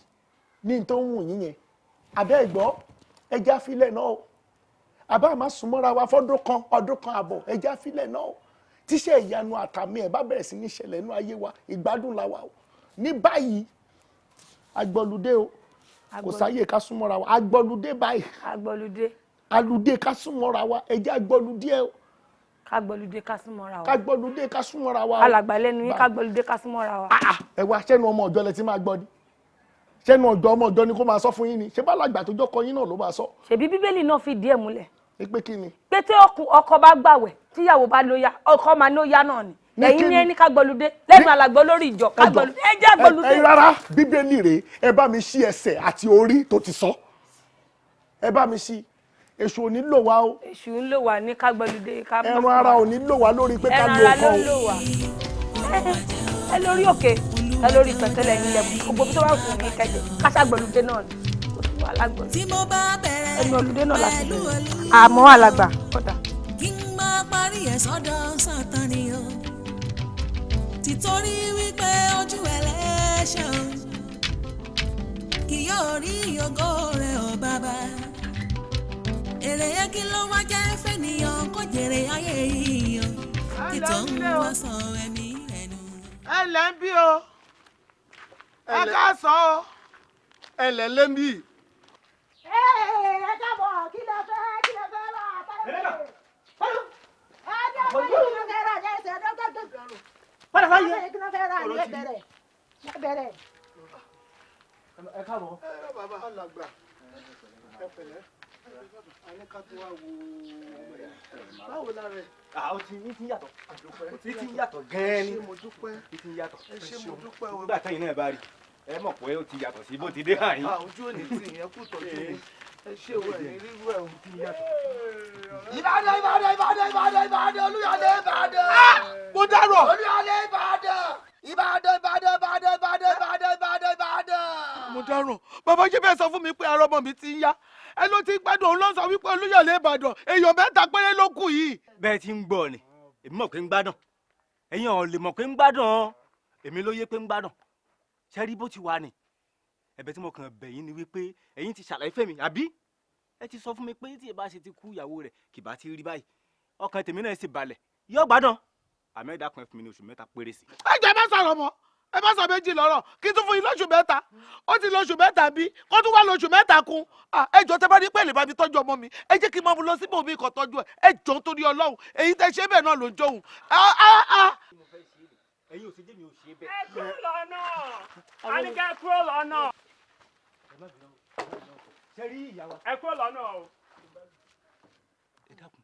ní tó ń wù yín yẹn, àbẹ́ ẹ̀gbọ́ ẹja filẹ̀ náà o. Àbá má súnmọ́ra wa fọ́dún kan, ọdún kan àbọ̀, ẹja filẹ̀ náà o. Tíṣẹ́ ìyanu àtàmì ẹ̀ bá bẹ̀rẹ̀ sí ní ṣẹlẹ̀ nínú ayé wa, ìgbádùn la wa o. Ní báyìí, agbọ́ludé o. Kò sáyè ká súnmọ́ra wa. Agbọ́ludé báyìí. Agbọ́ludé. Aludé ká súnmọ́ra wa, ẹjẹ́ agbọ́ludé o. Ká gbọ́ludé ká súnmọ́ra wa. Ká gbọ́ludé ká súnmọ́ra wa. Alàgbà lẹ́nu yín, ká gbọ́ludé ká súnmọ́ra wa. Ẹ wá, ṣẹ́nu ọmọ ọ̀jọ́ lẹ ti máa gbọ́ ni? Ṣẹ́nu ọ̀jọ́ ọmọ ọ̀jọ́ ni kó máa sọ fún yín ni? Ṣé bá làgbà tó jọ́kọ yín náà ló máa sọ? Ṣèbí Bíbélì náà fi díẹ̀ múlẹ̀. Pé kí ni? Pé tí ọkọ bá gbàwẹ̀, tíyàwó bá lóyà, ọkọ máa lóyà náà ni. Ẹ̀yin ní ẹni ká gbọ́ludé lẹ́nu alàgbà olórí ìjọ, ká gbọ́ludé, ẹ jẹ́ gbọ́ludé. Ẹ rárá, Bíbélì rèé, ẹ bá mi ṣí ẹsẹ̀ àti orí tó ti sọ. Ẹ bá mi ṣí. Èṣù ò ní lò wá o. Èṣù ń lò wá ní ká gbọ́ludé ká. Ẹran ara ò ní lò wá lórí pé ká lo ẹran ara nǹkan ló ń lò wá. Ẹ lórí òkè, ẹ lórí pẹ̀tẹ́lẹ̀ ilẹ̀, gbogbo tó bá wù mí kẹjẹ, ká ṣàgbọ́ludé náà ni. Kò sí wàhálà gbọ́ludé. Tí mo bá bẹ̀rẹ̀ ẹnu ọlùdé náà láti bẹ̀rẹ̀. Àmọ́ alàgbà, kódà. Kí n máa parí ẹ̀ sọ́dọ̀ Sátánì o. Tìtorí wípé ojú ẹlẹ́ṣẹ̀ o, kì yóò rí ògo rẹ̀ o bàbá. Èrè yẹ kí ló wá jẹ́ fẹ́nìyàn kó jèrè ayé yìí o, kí tó ń wá sọ ẹ̀mí rẹ̀ nù. Ẹ lẹ́ ń bí o, ẹ káàsán o. Ẹ lẹ́ lẹ́ ń bí. Ẹ káàbọ̀, kí lẹ fẹ́, kí lẹ fẹ́ rà? Padà sáyé. Kí lẹ fẹ́ rà? Ẹ bẹ̀rẹ̀, ẹ bẹ̀rẹ̀. Ẹ káàbọ̀. Ẹ bàbá alàgbà, ẹ pẹ̀lẹ́. Alẹ́ ká tó wá wo ọmọ yẹn. Báwo la rẹ̀? Ó ti ní ti ń yàtọ̀. Ó ti ń yàtọ̀ gan-an ni. Ṣé mo dúpẹ́? Ó ti ń yàtọ̀. Ẹ ṣé mo dúpẹ́ o. Nígbà tẹ́yìn náà bá rí, ẹ mọ̀ pé ó ti yàtọ̀ sí bó ti dé hàn yín. Ojú ò ní tì yẹn, kú tọ́jú mi. Ẹ ṣé o, ẹ̀ ní rírú ẹ̀ o. Ìbàdàn, Ìbàdàn, Ìbàdàn, Ìbàdàn, Ìbàdàn, Olúyọ̀lé Ìbàdàn. Mo dárò. Olúyọ̀lé Ìbàdàn. Ìbàdàn, Ìbàdàn, Ìbàdàn, Ìbàdàn, Ìbàdàn, Ìbàdàn, Ìbàdàn. Mo dárò. Bàbá ṣe bẹ́ẹ̀ sọ fún mi pé ara ọmọ mi ti ń yá. Ẹ ló ti gbádùn, òun ló sọ wípé Olúyọ̀lé Ìbàdàn èèyàn 3 péré ló kù yìí. Bẹ́ẹ̀ ti ń gbọ́ ni, èmi mọ̀ pé ń gbádùn. Ẹ̀yin ò lè mọ̀ pé ń gbádùn. Èmi ló yé pé ń gbádùn. Ṣé rí bó ti wà ni? Ẹ̀bẹ̀ tí mo kàn bẹ̀ yín ni wípé ẹ̀yin ti ṣàlàyé fẹ́mi, àbí? Ẹ ti sọ fún mi pé tí ẹ bá ṣe ti kú ìyàwó rẹ̀ kì bá ti rí báyìí. Ọkàn tèmi náà sì balẹ̀. Yóò gbádùn. Àmọ́ ẹ dákun, ẹ fún mi ní oṣù 3 péré sí. Ẹ jẹ́ má sọ̀rọ̀ mọ́. Ẹ má sọ méjì lọ́rọ̀ kí tún fún yín lóṣù 3. Ó ti lóṣù 3 bí kó tún wá lóṣù 3 kún. Ẹ jọ̀ọ́ tẹ́ bá ní pẹ̀lẹ́ bá mi tọ́jú ọmọ mi, ẹ jẹ́ kí n máa mú lọ síbò mi kàn tọ́jú ẹ. Ẹ jọ̀ọ́ torí Ọlọ́run, èyí tẹ́ ṣe bẹ́ẹ̀ náà ló ń jóhun. Ẹ̀yin ò ṣe jẹ́ mi ò ṣe bẹ́ẹ̀. Ẹ kúrò lọ́nà, a ní kẹ́ kúrò lọ́nà. Ẹ kúrò lọ́nà o. Ẹ dákun,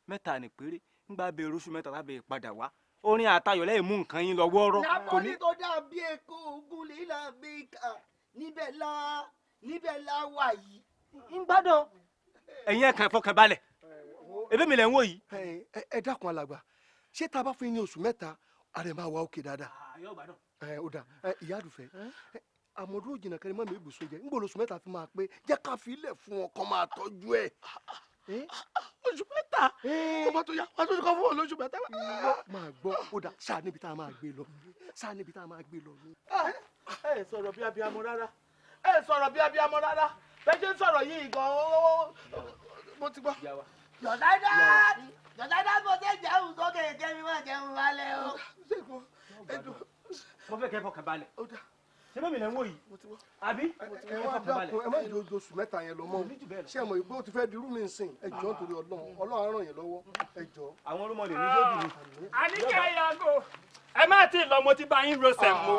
3 ní péré ń gba abẹ oṣù 3 lábẹ́ ìpadà wá. Orin àtayọ̀ lẹ́yìn mú nǹkan yín lọ wọ́ọ́rọ́. Lábọ́lí tó dàbí èkó ogun lílà bí kà níbẹ̀ la wà yìí. Ń gbádùn. Ẹ̀yin ẹ̀ kàn fọkàn balẹ̀. Ebí mi lẹ̀ ń wò yìí. Ẹ dákun alàgbà, ṣé tá a bá fún yín ní oṣù 3, ààrẹ máa wà òkè dáadáa. Ẹ ó dà, ìyá àdùfẹ́, àmọ̀dúró jìnnà kẹrin mọ́ mi ibùsùn jẹ, ńgbò lóṣù 3 fi máa pé, jẹ́ ká fi ilẹ̀ fún wọn kó máa tọ́jú ẹ̀. Oṣù 3 tó bá tó yá wá tó ti kọ́ fún wọn lóṣù 3. Máa gbọ́, ó dà, sáà níbi tá a máa gbé lọ, sáà níbi tá a máa gbé lọ. Ẹ sọ̀rọ̀ bí abiyamọ rárá, ẹ sọ̀rọ̀ bí abiyamọ rárá, bẹ́ẹ̀ ṣe ń sọ̀rọ̀ yìí gan-an mo ti gbọ́. Jọ̀dádá jọ̀dádá mo ṣe jẹun sókè kẹ́mi máa jẹun wálé o. Mo fẹ́ kẹ́ fọkàn balẹ̀. Ṣé bẹ́ẹ̀ mi lẹ́ ń wò yìí? Àbí? Ẹ wá dákun, ẹ má jẹ́ oṣù 3 yẹn lọ mọ́. Ṣé ẹ mọ̀ pé ó ti fẹ́ di irú mi nsìn? Ẹ jọ̀ọ́ nítorí Ọlọ́run, Ọlọ́run á ràn yín lọ́wọ́. Ẹ jọ̀ọ́. Àwọn orúmọ lè ní lójú mi. Àníkẹ́ yàgò, ẹ má ti lọ, mo ti bá yín ro sẹ̀mó.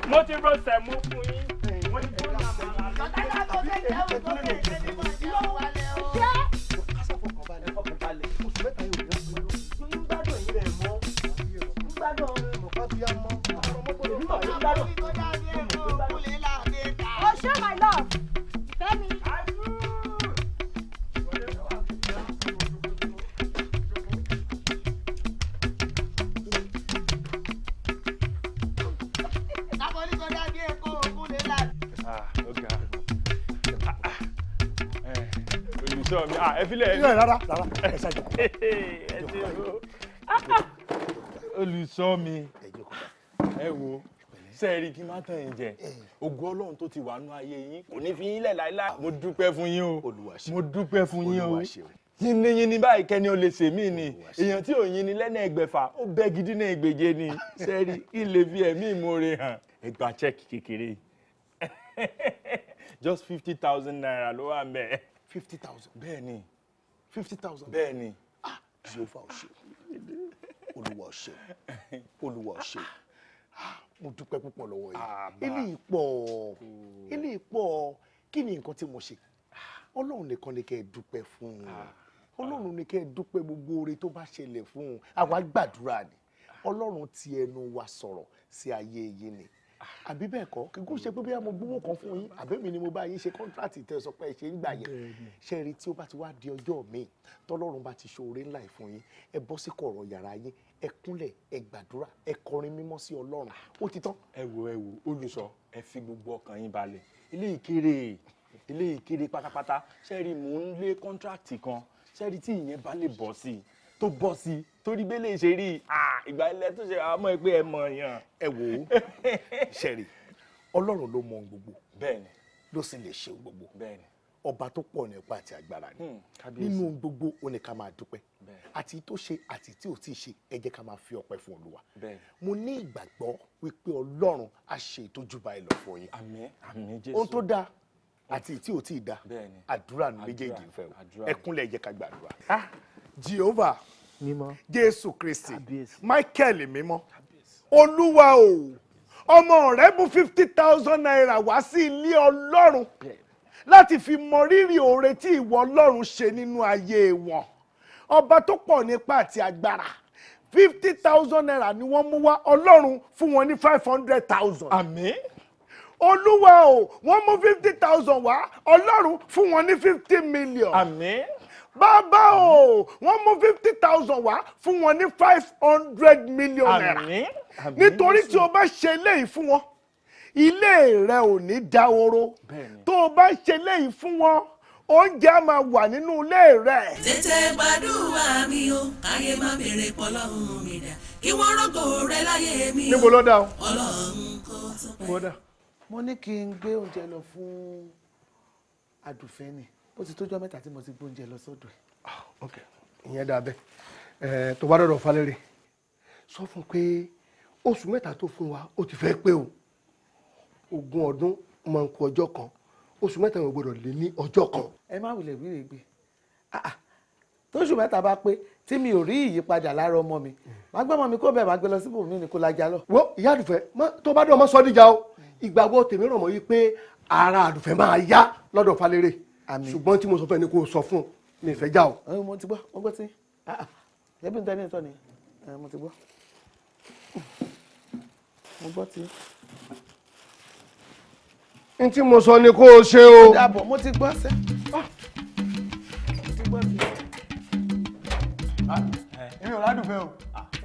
Mo ti ro sẹ̀mó fún yín. Mo ti bó làmàlà. Jọ̀dádá mo ṣe jẹun sókè kẹ́mi máa jẹun wálé o. Oṣù 3 yóò rí ọ̀sán. Ń gbádùn ẹ̀yin rẹ̀ mọ́. Ń gbádùn ọ̀pá-bíyá-mọ́. Èmi mọ̀ pé ń gbádùn. O ṣé my love, ìfẹ́ mi. Lábọ́lí tó dàbí èkó ogun lílà. Ọ̀gá olùsọ mi, ẹ filẹ̀ ẹ. Rárá rárá, ẹ ṣáàjò. Ẹ ṣe o. Olùsọ mi, ẹ wo, sẹ́ẹ̀rì kí n má tàn yín jẹ, ògo Ọlọ́run tó ti wà nú ayé yín kò ní fi yín lẹ̀ láéláé. Mo dúpẹ́ fún yín o, mo dúpẹ́ fún yín o. Yínníyínní báyìí kẹ́ni ó lè ṣe mí ni, èèyàn tí ò yín ni lẹ́nà 600 ó bẹ́ gidi ní 600 ni. Sẹ́ẹ̀rì kí n lè fi ẹ̀mí ìmoore hàn. Ẹ gba chẹ́ẹ̀kì kékeré just 50,000 naira ló wà ńbẹ̀. 50,000. Bẹ́ẹ̀ ni. 50,000. Bẹ́ẹ̀ ni. Ah, Jehovah ò ṣe, Olúwa ò ṣe, Olúwa ò ṣe. Mo dúpẹ́ púpọ̀ lọ́wọ́ yìí. Eléyìí pọ̀, eléyìí pọ̀. Kí ni nǹkan tí mo ṣe? Ọlọ́run nìkan ni kẹ́ ẹ dúpẹ́ fún un. Ọlọ́run ni kẹ́ ẹ dúpẹ́ gbogbo oore tó bá ṣẹlẹ̀ fún un. Àwa gbàdúrà ni. Ọlọ́run ti ẹnu wa sọ̀rọ̀ sí ayé yìí ni. Àbí bẹ́ẹ̀ kọ́, kí kò ṣe pé bóyá mo gbówó kan fún yín, àbí mi ni mo bá yín ṣe kọ́ńtrátì tẹ́ ẹ sọ pé ẹ ṣe ń gbà yẹn. Ṣé rí tí ó bá ti wá di ọjọ́ mi, tọ́lọ́run bá ti ṣe oore ńlá yìí fún yín, ẹ bọ́ sí kọ̀rọ̀ yàrá yín, ẹ kúnlẹ̀, ẹ gbàdúrà, ẹ kọrin mímọ́ sí Ọlọ́run. Ó ti tán. Ẹ wo, ẹ wo, olùsọ, ẹ fi gbogbo ọkàn yín balẹ̀. Eléyìí kéré, eléyìí kéré pátápátá. Ṣé rí mò ń lé kọ́ńtrátì kan, ṣé rí tí ìyẹn bá lè bọ́ sí i, tó bọ́ sí i, torí bẹ́lẹ̀ ṣe rí i, ìgbà ilẹ̀ tó ṣe àmọ́ ẹ pé ẹ mọ̀ yàn. Ẹ wò ó, ṣẹ̀rí, Ọlọ́run ló mọ ohun gbogbo. Bẹ́ẹ̀ni. Ló sì lè ṣe ohun gbogbo. Bẹ́ẹ̀ni. Ọba tó pọ̀ nípa àti agbára ni. Nínú ohun gbogbo ó ní ká máa dúpẹ́. Àti tó ṣe àti tí ò tí ì ṣe, ẹ jẹ́ ká máa fi ọpẹ́ fún Olúwa. Mo ní ìgbàgbọ́ wípé Ọlọ́run á ṣe ìtọ́jú báyìí lọ fún yín. Àmín, àmín Jésù. Ohun tó dáa àti tí ò tí ì dáa, àdúrà ní méjèèjì ń fẹ́ o. Ẹ kúnlẹ̀, ẹ jẹ́ ká gbàdúrà. Jehovah, Jésù Kristi, Michael mímọ́, Olúwa o, ọmọ rẹ mú 50,000 naira wá sí ilé Ọlọ́run láti fi mọ rírì oore tí ìwọ Ọlọ́run ṣe nínú ayé wọn. Ọba tó pọ̀ nípa àti agbára, 50,000 naira ni wọ́n mú wá, Ọlọ́run fún wọn ní 500,000. Àmín. Olúwa o, wọ́n mú 50,000 wá, Ọlọ́run fún wọn ní 50 million. Àmín. Bàbá o, wọ́n mú 50,000 wá, fún wọn ní 500 million naira. Àmín. Nítorí tí o bá ṣe eléyìí fún wọn, ilé rẹ ò ní dáhoro. Tó o bá ṣe eléyìí fún wọn, oúnjẹ á máa wà nínú ilé rẹ. Tètè gbàdúrà mi o, káyé má béèrè pọlọ́hún mi dà, kí wọ́n rọ́gò rẹ láyé mi o. Níbo ló dá o? Ọlọ́run kò tó pẹ́. Níbo dá? Mo ní kí n gbé oúnjẹ lọ fún Àdùfẹ́ ni. Ó ti tójọ́ 3 tí mo ti gbé oúnjẹ lọ sọ́dọ̀ ẹ̀. Ok, ìyẹn dà bẹ́ẹ̀. Tó bá dọ̀dọ̀ Falẹ́rẹ́, sọ fún pé Oṣù 3 tó fún wa ó ti fẹ́ pé o. 20 ọdún máa ń kú ọjọ́ kan, oṣù 3 ò gbọdọ̀ lé ní ọjọ́ kan. Ẹ má wulẹ̀ wíre gbé. Tóṣù 3 bá pé tí mi ò rí ìyípadà lára ọmọ mi, màá gbé ọmọ mi kó bẹ́ẹ̀, màá gbé lọ síbòmí ni kó lajá lọ. Wo ìyá Àdùfẹ́, tó bá dé ọmọ sọ díjà o. Ìgbàgbọ́ tèmi rọ̀ mọ́ yí pé ara Àdùfẹ́ máa yá lọ́dọ̀ Falérè. Ṣùgbọ́n tí mo sọ fún ẹ ni kò sọ fún mi, ìfẹ́ já o. Mo ti gbọ́, mo gbọ́ tí ẹbí ń tẹ́ ní ìtọ́ ni mo ti gbọ́, mo gbọ́ tí. N tí mo sọ ni kó o ṣe o. Dàbọ̀, mo ti gbọ́ sẹ́. Mo ti gbọ́ tí. Èmi ò ládùúfẹ́ o,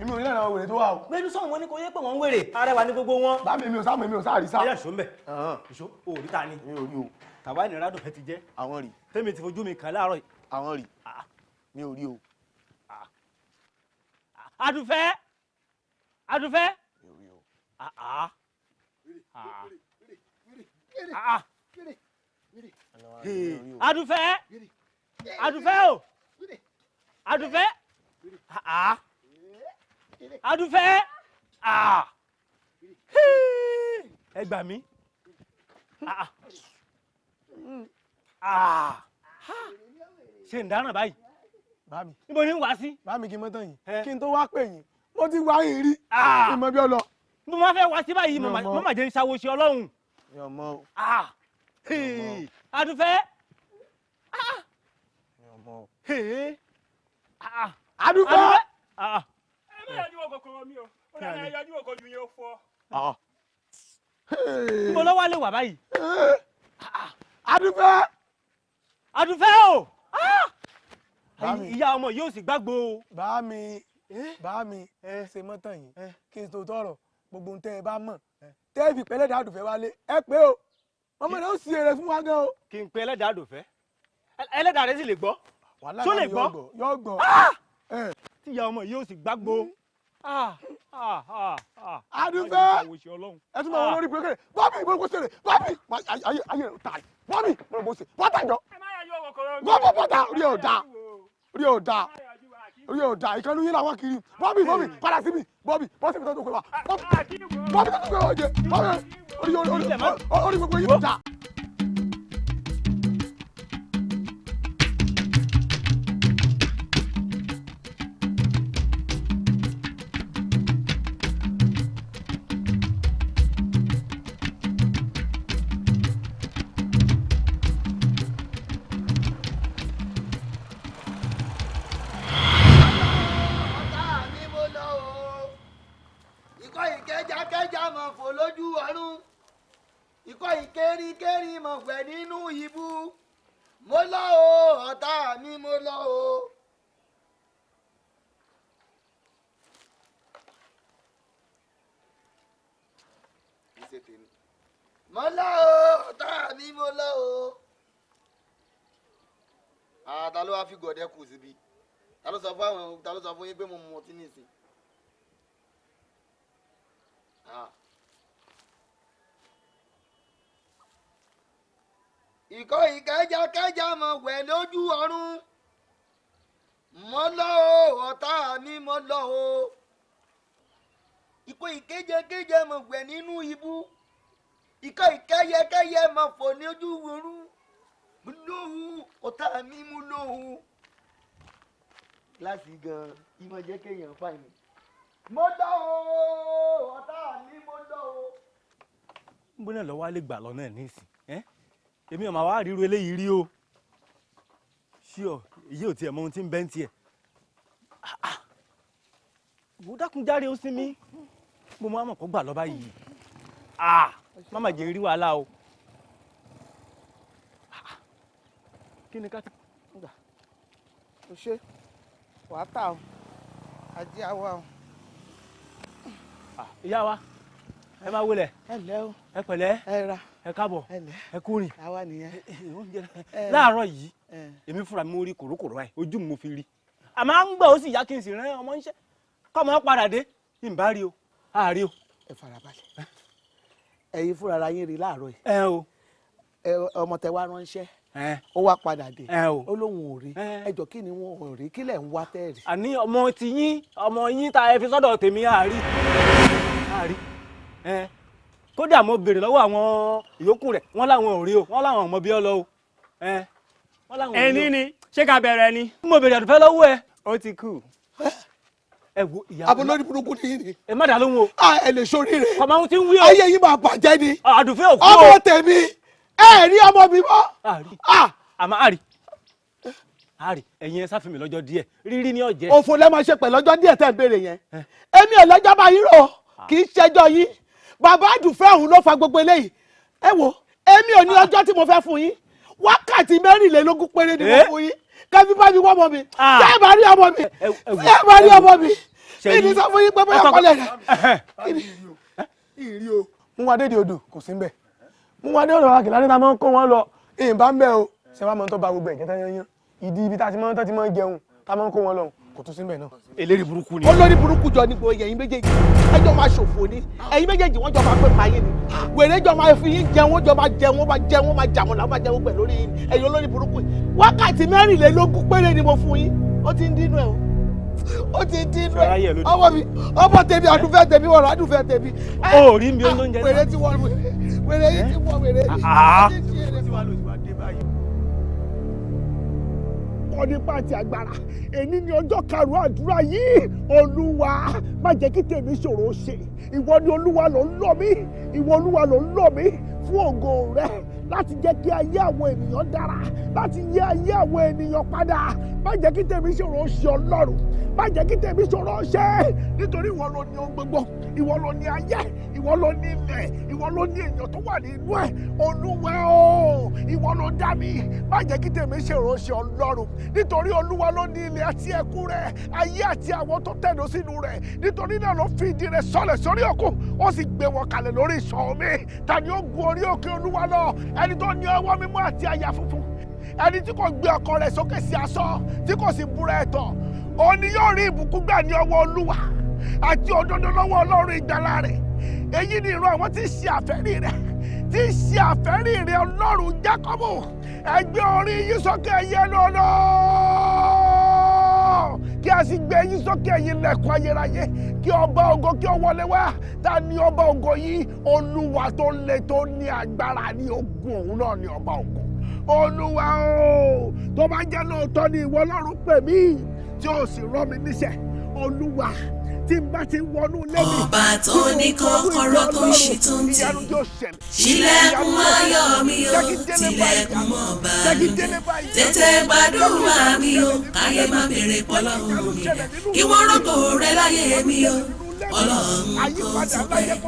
èmi ò ní lẹ́nu àwọn wèrè tó wà o. Gbẹ́nu sọ̀rọ̀ wọn ni kò yẹ pé wọ́n ń wèrè, arẹwà ní gbogbo wọn. Bá mi, mi ò sáà mọ̀, èmi ò sáà rí sá. Ẹyà ìṣó ń bẹ̀. Ìṣó o rí ta ni. Mi ò rí o. Tàwa ìnira dùn fẹ́ ti jẹ́. Àwọn rí. Tẹ́mi ti fojú mi kàn láàárọ̀ yìí. Àwọn rí. Mi ò rí o. Àdùfẹ́! Àdùfẹ́! Mi ò rí o. Àdùfẹ́! Àdùfẹ́ o! Àdùfẹ́! Àdùfẹ́! Ẹ gbà mí. Ṣé ń dáràn báyìí? Bá mi. Níbo ni ń wá sí? Bá mi kí n mọ́tàn yìí. Kí n tó wá pè yín, mo ti wá yín rí. Ìmọ̀ bí ọ lọ. Mo máa fẹ́ wá sí báyìí, mo máa jẹ́ ń ṣàwòṣe Ọlọ́run. Mi ò mọ̀ o. Àdùfẹ́! Mi ò mọ̀ o. Àdùfẹ́! Ẹ má yọjú ọkọ̀ kọ̀ọ̀rọ̀ mi o, ó dáná yọjú ọkọ̀ ju yẹn fọ́. Níbo ló wá lè wà báyìí? Àdùfẹ́! Àdùfẹ́ o! Ìyá ọmọ yóò sì gbàgbó o. Bá mi, bá mi, ṣe mọ́tàn yìí, kí n tó tọrọ gbogbo ohun tẹ́ ẹ bá mọ̀. Tẹ́ ẹ fi pẹ́lẹ́dà Àdùfẹ́ wálé, ẹ pé o. Ọmọ rẹ̀ ó sì èrè fún wa gan o. Kí n pe ẹlẹ́dàá Àdùfẹ́. Ẹlẹ́dàá rẹ̀ sì lè gbọ́. Ṣó lè gbọ́? Yóò gbọ́. Tí ìyá ọmọ yóò sì gbàgbó. Àdùfẹ́! Ẹ tún máa wọ lórí pé bábí mo kò ṣeré, bábí ayé ayé rẹ̀ ta bábí mo kò ṣe bọ́tà jọ. Gbọ́ bọ́tà orí ẹ̀ ò dáa, orí ẹ̀ ò dáa, orí ẹ̀ ò dáa, ìkànnì yín làwọn kiri. Bọ́bí bọ́bí padà síbi, bọ́bí bọ́ síbi tó tó pé wa, bọ́bí tó tó pé wa jẹ, bọ́bí orí orí orí gbogbo yín ò dáa. Mo lọ o, ọ̀tá mi mo lọ o. Mo lọ o, ọ̀tá mi mo lọ o. Ta ló wá fi gọ̀dẹ́ kù síbi? Ta ló sọ fún àwọn, ta ló sọ fún yín pé mo mu ọtí nísìn? Ìkọ́ ìkẹ́jàkẹ́jà mọ̀ wẹ̀ lójú ọ̀run. Mo lọ o, ọ̀tá mi mo lọ o. Ìkọ́ ìkéjekẹ́jẹ mọ̀ wẹ̀ nínú ibú. Ìkọ́ ìkẹ́yẹkẹ́yẹ mọ̀ fò lójú ọ̀run. Mo lóhùn, ọ̀tá mi mo lóhùn. Gíláàsì gan-an, ìmọ̀ jẹ́ kéèyàn fàìní. Mo lọ o, ọ̀tá mi mo lọ o. Níbo náà lọ wá lè gbà lọ náà nísìn? Èmi ò máa wá ríru eléyìí rí o. Ṣíọ, èyí ò tiẹ̀ mọ ohun tí ń bẹ́ ń tiẹ̀. Wò dákunjáre ó sinmi. Mo máa mọ̀ kó gbà lọ báyìí. Má má jẹ́ rí wàhálà o. Kí ni ká ti. O ṣe, wàá tà o, ajé àwa o. Ìyá wa, ẹ máa wọlé. Ẹ ǹlẹ́ o. Ẹ pẹ̀lẹ́. Ẹ ra. Ẹ káàbọ̀. Ẹ kúrìn. Àwa nìyẹn. Láàárọ̀ yìí, èmi fúnra mi rí kòrókòró báyìí, ojú mi mo fi rí. Àmọ́ à ń gbọ́ ó sì yá kí n sì rán ọmọ níṣẹ́. Kọ́mọ padà dé, n bá rí o, a rí o. Ẹ farabalẹ̀. Ẹ̀yin fúnra ara yín rí láàárọ̀ yìí. Ẹ o. Ọmọ tẹ wá ránṣẹ́. Ó wá padà dé. Ó lóun ò rí. Ẹ jọ kí ni wọn ò rí, kí lẹ̀ ń wá tẹ́ẹ̀rí. Àní ọmọ ti yín, ọmọ yín ta ẹ fi sọ́dọ̀ tèmi àárí. Àárí ẹ, kódà mo béèrè lọ́wọ́ àwọn ìyókù rẹ̀, wọ́n láwọn ò rí o, wọ́n láwọn ò mọ bí ọ lọ o. Ẹ, wọ́n láwọn ò rí o. Ẹni ni ṣé ká bẹ̀rẹ̀ ni. Mo béèrè Àdùfẹ́ lọ́wọ́ ẹ. Ó ti kú. Ẹ wo ìyá. Àbò lórí burúkú ni yín ni. Ẹ má dà lóhùn o. A ẹ lè sórí rẹ. Kọ̀mọ́ ohun tí ń wí o. Ayé yín máa bàjẹ́ ni. Àdùfẹ́ ò kú o. Ọmọ tèmi, ẹ rí ọmọ mi mọ́. Àrí àmọ́ àrí àrí, ẹ̀yin ẹ sáfì mi lọ́jọ́ díẹ̀, rírí ní ọ̀jẹ̀. Òfò lẹ́ máa ṣe pẹ̀lú ọjọ́ díẹ̀ tẹ́ ń béèrè yẹn. Èmi ò lọ́jọ́ bá yín rò, kì í ṣẹjọ́ yín. Bàbá Àdùfẹ́ òun ló fa gbogbo eléyìí. Ẹ wo, èmi ò ní ọjọ́ tí mo fẹ́ fún yín. Wákàtí 24 péré ni mo fún yín kẹfí bá mi wọ́ ọmọ mi. Tẹ́ ẹ bá rí ọmọ mi, tẹ́ ẹ bá rí ọmọ mi, kí ni sọ fún yín pé bóyá kọ́lẹ̀ rẹ̀. Ìrí o. Mú wa dédé odò, kò sí ń bẹ̀. Mú wa dé ọ̀dọ̀ wa kìlá níta máa ń kó wọn lọ. Ìyìn bá ń bẹ̀ o. Ṣé wàá mọ tó ba gbogbo ẹ̀jẹ̀ tán yányán? Ìdí ibi tá a ti máa ń tán ti máa ń jẹun, tá a máa ń kó wọn lọ, kò tún sí ń bẹ̀ náà. Eléri burúkú ni. Olórí burúkú jọ ní gbogbo ẹ̀yin méjèèjì, ẹjọ́ máa ṣòfò ni. Ẹ̀yin méjèèjì, wọ́n jọ máa pè pa yín ni. Wèrè jọ máa fi yín jẹun, wọ́n jọ máa jẹun, wọ́n máa jẹun, wọ́n máa jàmọ̀ làwọn máa jẹun pẹ̀lú lórí yín. Ẹ̀yin olórí burúkú yìí, wákàtí 24 péré ni mo fún yín. Ó ti ń dínú ẹ̀ o, ó ti ń dínú ẹ̀. Ọmọ mi, ọmọ tèmi, Àdùfẹ́ tèmi, wọ̀rọ̀ Àdùfẹ́ tèmi. Ó rí mi ó ń jẹ. Wèrè ti wọ wèrè yìí, ti wọ wèrè yìí. Kọ́ nípa àti agbára. Èní ni ọjọ́ karùn-ún àdúrà yìí. Olúwa, má jẹ́ kí tèmi ṣòro ṣe. Ìwọ ni Olúwa ló ń lọ mí, ìwọ Olúwa ló ń lọ mí fún ògo rẹ, láti jẹ́ kí ayé àwọn ènìyàn dára, láti yí ayé àwọn ènìyàn padà. Má jẹ́ kí tèmi ṣòro ṣe, Ọlọ́run, má jẹ́ kí tèmi ṣòro ṣe, nítorí ìwọ ló ní ohun gbogbo, ìwọ ló ní ayé, ìwọ ló ní ilẹ̀, ìwọ ló ní èèyàn tó wà nínú ẹ̀. Olúwa o, ìwọ ló dá mi, má jẹ́ kí tèmi ṣòro ṣe, Ọlọ́run, nítorí Olúwa ló ní ilẹ̀ àti ẹ̀kún rẹ̀, ayé àti àwọn tó tẹ̀dó sínú rẹ̀. Nítorí náà ló fi ìdí rẹ̀ sọlẹ̀ sórí òkun, ó sì gbé wọn kalẹ̀ lórí ìṣàn omi. Ta ni ó gun orí òkè Olúwa lọ? Ẹni tó ní ọwọ́ mímọ́ àti àyà funfun, ẹni tí kò gbé ọkàn rẹ̀ sókè sí asán, tí kò sì búra ẹ̀tàn. Òun ni yóò rí ìbùkún gbà ní ọwọ́ Olúwa àti òdodo lọ́wọ́ Ọlọ́run ìgbàlà rẹ̀. Èyí ni ìran àwọn tí ń ṣe àfẹ́rí rẹ̀, tí ń ṣe àfẹ́rí rẹ̀, Ọlọ́run Jákọ́bù. Ẹ gbé orí yín sókè ẹ̀yin lọ́nà, kí a sì gbé yín sókè ẹ̀yin lẹ̀kùn ayérayé, kí ọba ògo kí ó wọlé wá. Ta ni ọba ògo yìí? Olúwa tó le, tó ní agbára ní ogun, òun náà ni ọba ògo. Olúwa o, tó bá jẹ́ lóòótọ́ ni ìwọ Ọlọ́run pè mí, tí ó sì rán mi níṣẹ́, Olúwa, tí n bá ti wọnú ilé mi. Ọba tó ní kọ́kọ́rọ́ tó ń ṣí tó ń tì, ṣílẹ̀kùn ayọ̀ mi o, tilẹ̀kùn mọ́ bàlùjẹ́, tètè gbàdúrà mi o, káyé má béèrè pọ́lọ́run mi dà, kí wọ́n rògbò rẹ láyé mi o, Ọlọ́run kò tún pẹ́.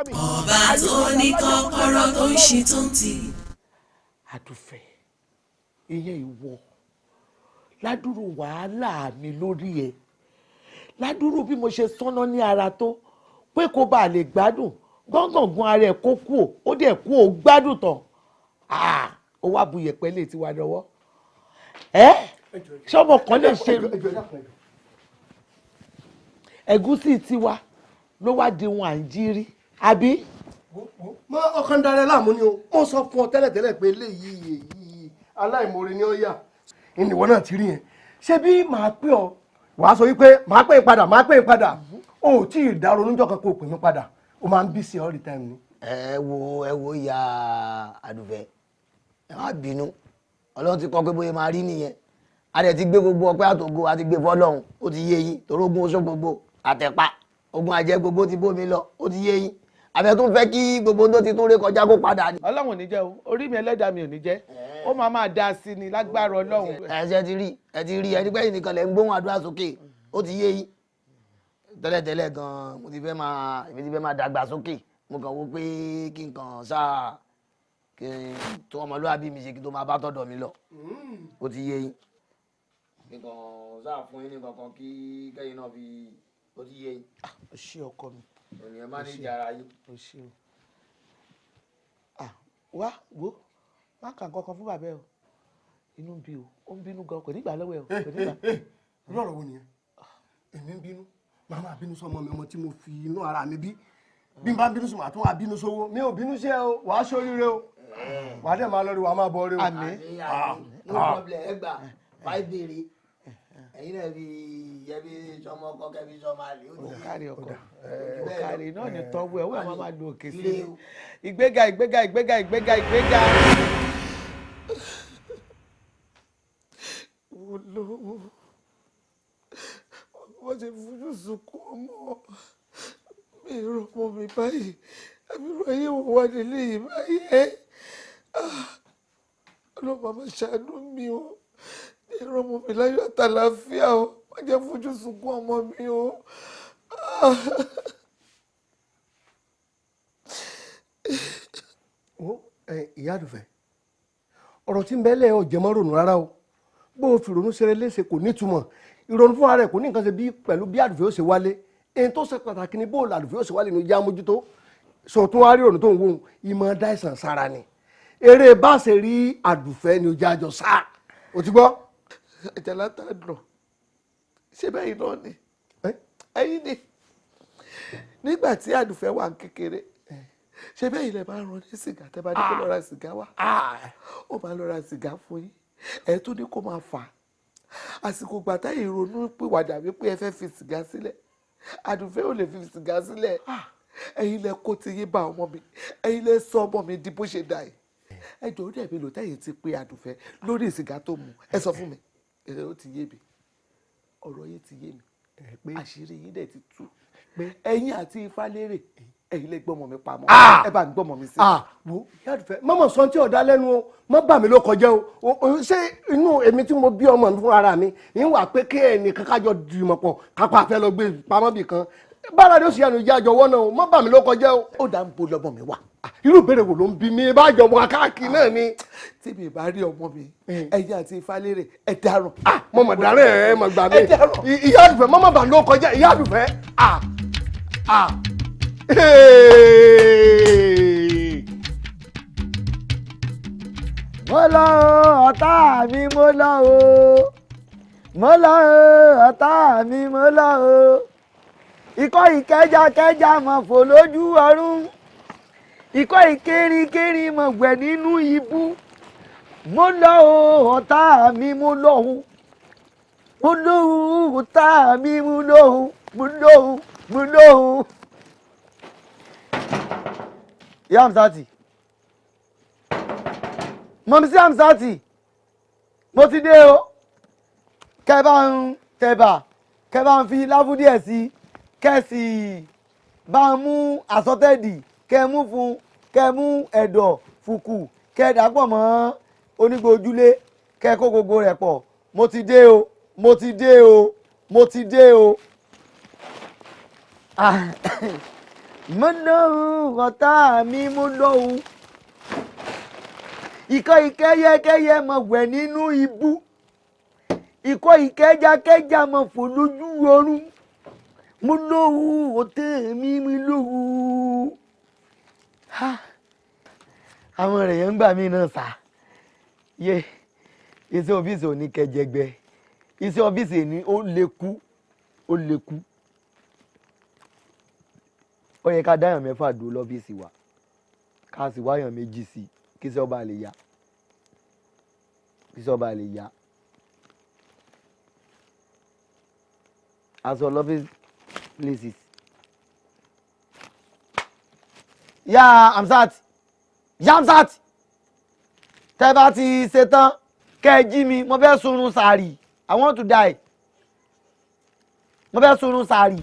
Ọba tó ní kọ́kọ́rọ́ tó ń ṣí tó ń tì. Àdùfẹ́, ìyẹn ìwọ ládùúrú wàhálà mi lórí ẹ, ládùúrú bí mo ṣe sánná ní ara tó pé kó bá lè gbádùn gángangan ara ẹ, kó kú ò, ó dẹ̀ kú ò gbádùn tán. Ó wá bu yẹ̀pẹ̀ lè tiwa lọ́wọ́ ẹ. Ṣọmọ kan lè ṣe ẹ̀gúsí tiwa ló wá di ohun à ń jí rí, àbí? Mọ ọkàn darẹ láàmú ni o. Mo sọ fún ọ tẹ́lẹ̀tẹ́lẹ̀ pé eléyìí èyí aláìmoore ni ó yà. Ìnìwọ náà ti rí yẹn. Ṣé bí màá pè ọ, wàá sọ wípé màá pè é padà, màá pè é padà. O ò tí ì dá ronújọ́ kan kó o pè mí padà. O máa ń bí sí all the time ni. Ẹ wo, ẹ wo ìyá Àdùfẹ́, ẹ má bínú. Ọlọ́run ti kọ́ pé bóyá máa rí nìyẹn. A dẹ̀ ti gbé gbogbo ọpẹ́ àtògo, a ti gbé fọlọ́run. Ó ti yé yín, torí ogun oṣó gbogbo àtẹ̀pá, ogun àjẹ́ gbogbo ti bómi lọ. Ó ti yé yín. Àbẹ tún fẹ́ kí gbogbo tó ti tún ré kọjá kó padà ni. Ọlọ́run ò ní jẹ́ o. Orí mi, ẹlẹ́dàá mi ò ní jẹ́. Ó máa máa dá sí ni lágbára Ọlọ́run. Ẹ ṣe ti rí, ẹ ti rí ẹni pẹ́yìn nìkan lẹ̀ ń gbóhùn àdúrà sókè. Ó ti yé yín. Tẹ́lẹ̀tẹ́lẹ̀ gan-an mo ti fẹ́ máa, èmi ti fẹ́ máa dàgbà sókè. Mo kàn wo pé kí n kàn ṣáà kí n tó ọmọlúwàbí mi ṣe, kí n tó máa bá tọ̀dọ̀ mi lọ. Ó ti yé yín. Kí n kàn ṣáà fún yín ní kankan kí kẹ́yìn náà fi, ó ti yé yín. Ó ṣé, ọkọ mi. Ònìyàn má ní ìjà ara yín. Ó ṣé o. Ah, wá wo, má kà nǹkan kan fún bàbá ẹ o. Inú ń bí o, ó ń bínú gan, kò ní gbà lọ́wọ́ ẹ o, kò ní gbà. Irú ọ̀rọ̀ wo nìyẹn? Èmi ń bínú, màá máa bínú sọmọ mi, ọmọ tí mo fi inú ara mi bí. Bí n bá ń bínú sùn, màá tún wá bínú sówó. Mi ò bínú sí ẹ o. Wàá ṣoríire o, wàá dẹ̀ máa lọ rí, wàá máa bọ̀ rí o. Àmín. No problem. Ẹ gbà five béèrè, Ẹ̀yin náà fi ẹbí sọmọ ọkọ kẹbí sọmọ àlè ó ti. Òkàrí ọkọ Bẹ́ẹ̀ lọ. òkàrí náà ni tọ́wọ́ ẹ̀ wọ́n máa máa lo òkè sí Ire i. o. Ìgbéga ìgbéga ìgbéga ìgbéga ìgbéga. Olówó wọ́n ṣe fojú sunkún ọmọ mi, rọmọ mi báyìí, àbí irú ayé wo wà nílé yìí báyìí? Ẹ́ ọlọ́run máa ṣàánú mi o, ní rọmọ mi láyọ̀ àtàlàáfíà o, má jẹ́ fojú sunkún ọmọ mi o. Wo ìyá àdùfẹ́, ọ̀rọ̀ tí ń bẹ lẹ́ ọ̀jẹ̀ mọ́ ronú rárá o. Bó o fi ronú ṣeré léṣe kò nítumọ̀. Ìrònú fúnra rẹ̀ kò ní nǹkan ṣe bí pẹ̀lú bí àdùfẹ́ ó ṣe wálé. Èyí tó ṣe pàtàkì ni bó o làdùfẹ́ ó ṣe wálé ní ìjà mójútó. Sọ̀tún wá rí ìrònú tó ń wò ó, ìmọ̀ dá ìsàn sára ni. Eré bá ṣe rí àdùfẹ́ ni ojú àjọ sá o ti gbọ́. Àjàlá tá a nà ṣé bẹ́ẹ̀ náà ni ẹ̀yin ni nígbà tí àdùfẹ́ wà ní kékeré, ṣé bẹ́ẹ̀ ilẹ̀ máa ń ran ní sìgá? Tẹ́ bá ní kó lọ ra sìgá wá, ó máa lọ ra sìgá fún yín, ẹ̀ tó ní kó máa fà á. Àsìkò gbàtà ìrònú pìwàdà wípé ẹ fẹ́ fi sìgá sílẹ̀, àdùfẹ́ ò lè fi sìgá sílẹ̀. Ẹ̀yin lẹ kó ti yín bá ọmọ mi, ẹ̀yin lẹ sọ ọmọ mi di bó ṣe dà yìí. Ẹ jọ̀ọ́, ó dẹ̀ mi lò tẹ́yìn ti pé àdùfẹ́ lórí sìgá tó mu? Ẹ sọ fún mi. Ẹ ó ti yé mi, ọ̀rọ̀ yín ti yé mi, àṣírí yín dẹ̀ ti tú. Ẹ̀yin àti Ifálérè, ẹ̀yin lè gbọ́mọ mi pamọ́. Ẹ bá ń gbọ́mọ mi sí. Wo ìyá àdùfẹ́, mọ́mọ́ sọ tí ọ̀dà lẹ́nu o, mọ́ bà mí ló kọjá o. Ṣé inú èmi tí mo bí ọmọ mi fún ara mi ń wà pé kí ẹnìkan kájọ dìmọ̀ pọ̀ kápá fẹ́ lọ gbé pamọ́ bì kan bára ni ó sì yànnú ìyá àjọwọ́ náà o, mọ́ bà mí ló kọjá o. Ó dà ń bo lọmọ mi wá. Irú ìbéèrè wo ló ń bí mi? Bá jọ mọ káàkiri náà ni. Tí mi bá rí ọmọ mi, ẹ̀yin àti Ifálérè, ẹ dáràn. Mo mọ̀ dáràn, ẹ mọ̀ gbà mí. Ẹ dáràn. Ìyá àdùfẹ́, mọ́mọ́ bà ló kọjá ìyá àdùfẹ́. Mo lọ o, ọ̀tá mi, mo lọ o, mo lọ o, ọ̀tá mi, mo lọ o. Ikọ́ ìkẹjakẹja mọ̀ fò lójú ọ̀run, ikọ́ ìkéríkérí mọ̀ wẹ̀ nínú ibú. Mo lọ o, ọ̀tá mi, mo lọ o, mo lọ o, ọ̀tá mi, mo lọ o, mo lọ o, mo lọ o. Ìyá Hamzati, mọ̀mísí Hamzati, mo ti dé o. Kẹ́ bá ń tẹ̀bà, kẹ́ bá ń fi láfú díẹ̀ sí, kẹ́ sì bá ń mú àsọtẹ́ẹ̀dì, kẹ́ mú fún, kẹ́ mú ẹ̀dọ̀ fùkù, kẹ́ dàpọ̀ mọ́ onígbòjúlé, kẹ́ kó gbogbo rẹ̀ pọ̀. Mo ti dé o, mo ti dé o, mo ti dé o. Ah, mo lọ o, ọ̀tá mi, mo lọ o. Ikọ́ ìkẹyẹkẹyẹ mọ̀ wẹ̀ nínú ibú, ikọ́ ìkẹjakẹja mọ̀ fò lójú ọ̀run. Mo lọ o, ọ̀tá mi, mo lọ o. Ha! Àwọn èèyàn ń gbà mí náà sá yé. Iṣẹ́ ọ́fíìsì ò ní kẹjẹgbẹ, iṣẹ́ ọ́fíìsì ní ó lè kú, ó lè kú. Ó yẹ ká dáyàn 6 dúró lọ́fíìsì wa, ká sì wáyàn 2 sí i kí iṣẹ́ ọba lè yá, kí iṣẹ́ ọba lè yá. Aṣọ lọ́fíìsì places. Ya Hamzat, ya Hamzat, tẹ́ bá ti ṣe tán kẹ́ ẹ jí mi, mo fẹ́ sunrun sàárì. I want to die. Mo fẹ́ sunrun sàárì.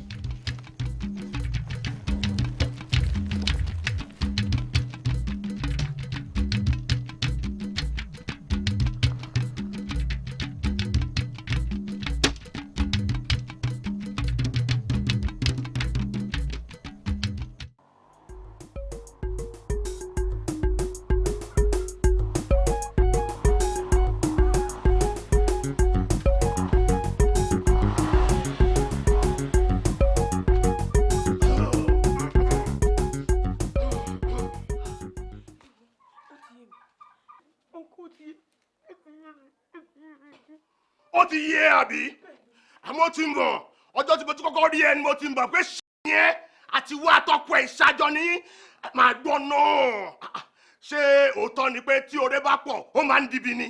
Ó ti yé àbí? Àmọ́ ti ń bọ̀, ọjọ́ tí mo ti kọ́kọ́ rí ẹ ni mo ti ń bọ̀ pé ṣe yẹn àti wá àtọ́kọ ẹ̀ ṣájọ ní máa gbọ́ náà. Ṣé òótọ́ ni pé tí oore bá pọ̀ ó máa ń dibi ni?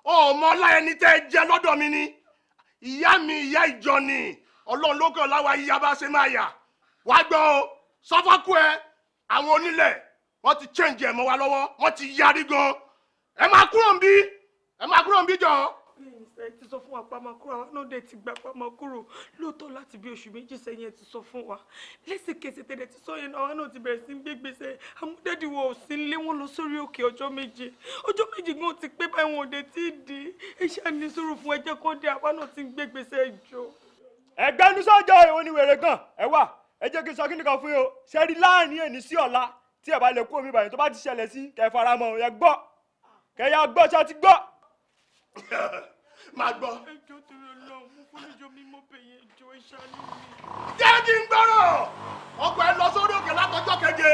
Ọmọ ọlá ẹni tẹ́ ẹ jẹ lọ́dọ̀ mi ni. Ìyá mi ìyá ìjọ ni Ọlọ́run lókè ọ̀làwà yíyá bá ṣe máa yà. Wá gbọ́ o, sọ́fọ́kù ẹ, àwọn onílẹ̀ wọ́n ti change ẹ̀ mọ́ wa lọ́wọ́, wọ́n ti yarí gan. Ẹ máa kúrò ń bí, ẹ máa kúrò ń bí jọ. Bẹ́ẹ̀ni sir, ẹ ti sọ fún wa pa máa kúrò, àwọn náà dẹ̀ ti gbà pa máa kúrò. Lóòótọ́ láti bí oṣù 2 sẹ́yìn ẹ ti sọ fún wa. Lẹ́sẹ̀kẹsẹ̀ tẹ̀lé ti sọ yẹn náà, àwọn náà ti bẹ̀rẹ̀ sí ń gbé gbèsè. Àmọ́ daddy wo ò sí nílé, wọn lọ sórí òkè ọjọ́ 7. Ọjọ́ 7 gan ti pé báyìí, wọn ò dé tí ì dé. Ẹ ṣáà ní sùúrù fún ẹ, jẹ́ kó dé, àwa náà ti ń gbé gbèsè jọ. Ẹgbẹ́ sọ́jọ́ èwo ni wèrè gan ẹ wà. Ẹ jẹ́ kí n sọ kí nìkan fún yín o. Ṣe rí láàrin èní sí ọ̀la tí ẹ bá lè kú omi ìbàyẹn tó bá ti ṣẹlẹ̀ sí kẹ́ faramọ́ ẹ gbọ́ kẹ́ ya gbọ́ ṣe ti gbọ́. Máa gbọ́. Ẹjọ́ torí Ọlọ́run, mo fún níjọ mímọ́ bẹ̀yẹn, ẹjọ́ ìṣàánú mi. Jẹ́ kí n gbọ́rọ̀, ọkọ̀ ẹ lọ sórí òkè látọjọ́ keje.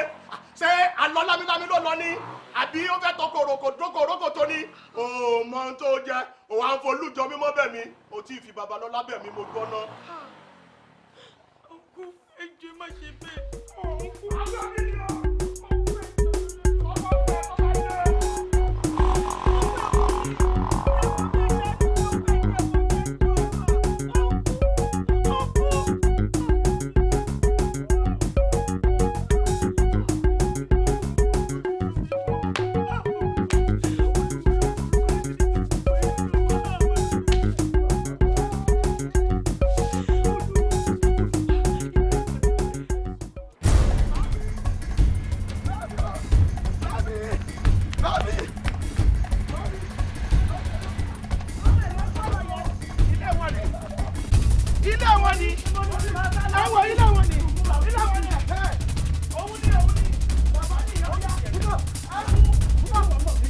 Ṣé alọ́ lámílámí ló lọ ní àbí ó fẹ́ tọkọ òròkò dókò òrókò tó ní? O mọ ohun tó jẹ, o wà ń folújọ mímọ́ bẹ̀ mí, o tí ì fi Babalọ́lá bẹ̀ mí, mo gbọ́ ná. Ọkọ ẹjọ́ má ṣe bẹ́ẹ̀. Ọkọ. Ilé wọn ni ẹwọ, ilé wọn ni, ilé wọn ni ẹ òun ni, òun ni bàbá ni ìyá ọyá kúrò kúrò wọ mọ mi.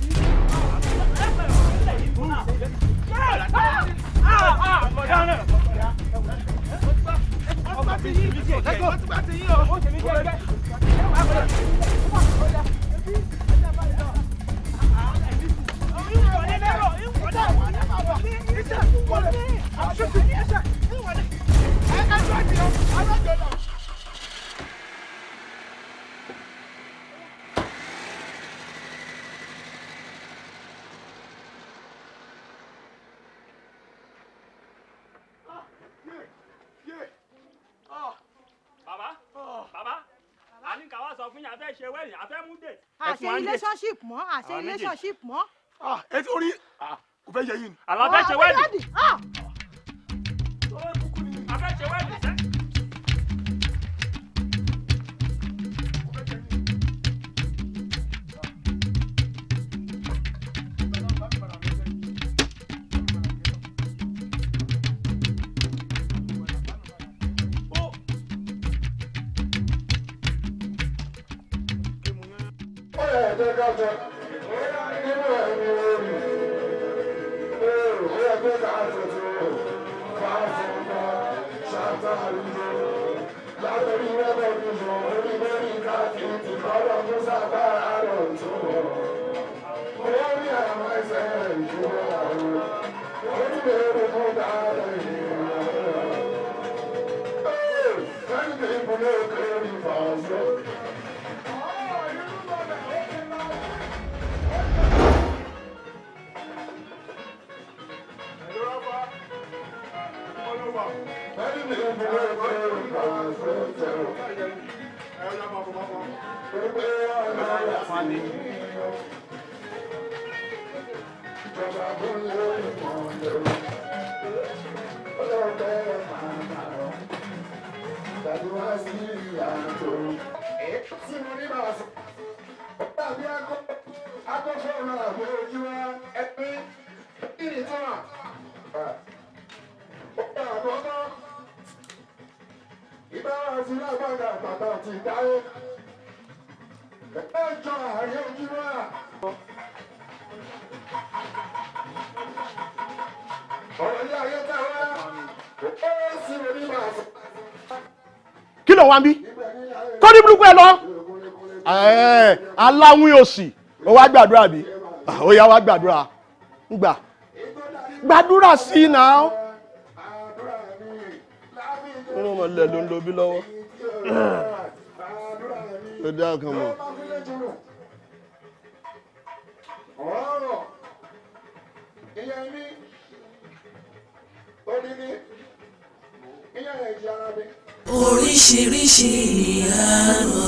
Ọgbà ti yín, ọgbà ti yín o. Bàbá, bàbá, a ní ká wá sọ fún yín, a fẹ́ ṣe wedding, a fẹ́ mú date. Àṣe relationship mọ́, àṣe Àwọn méjèèjì. relationship mọ́. Etí orí kò fẹ́ yẹ yín ni. Àlọ́ fẹ́ ṣe wedding. Daddy, ah! A fẹ́ ṣe wedding sẹ́. Kí ló wá ń bí kó ní burúkú ẹ lọ. Aláwìn òsì, ó wá gbàdúrà bí ó yá wá gbàdúrà ń gbà gbàdúrà sí i náà. Nínú ọmọ ilẹ̀ ló ń lo bí lọ́wọ́ ó dá kan mọ̀. Oríṣiríṣi ìyanu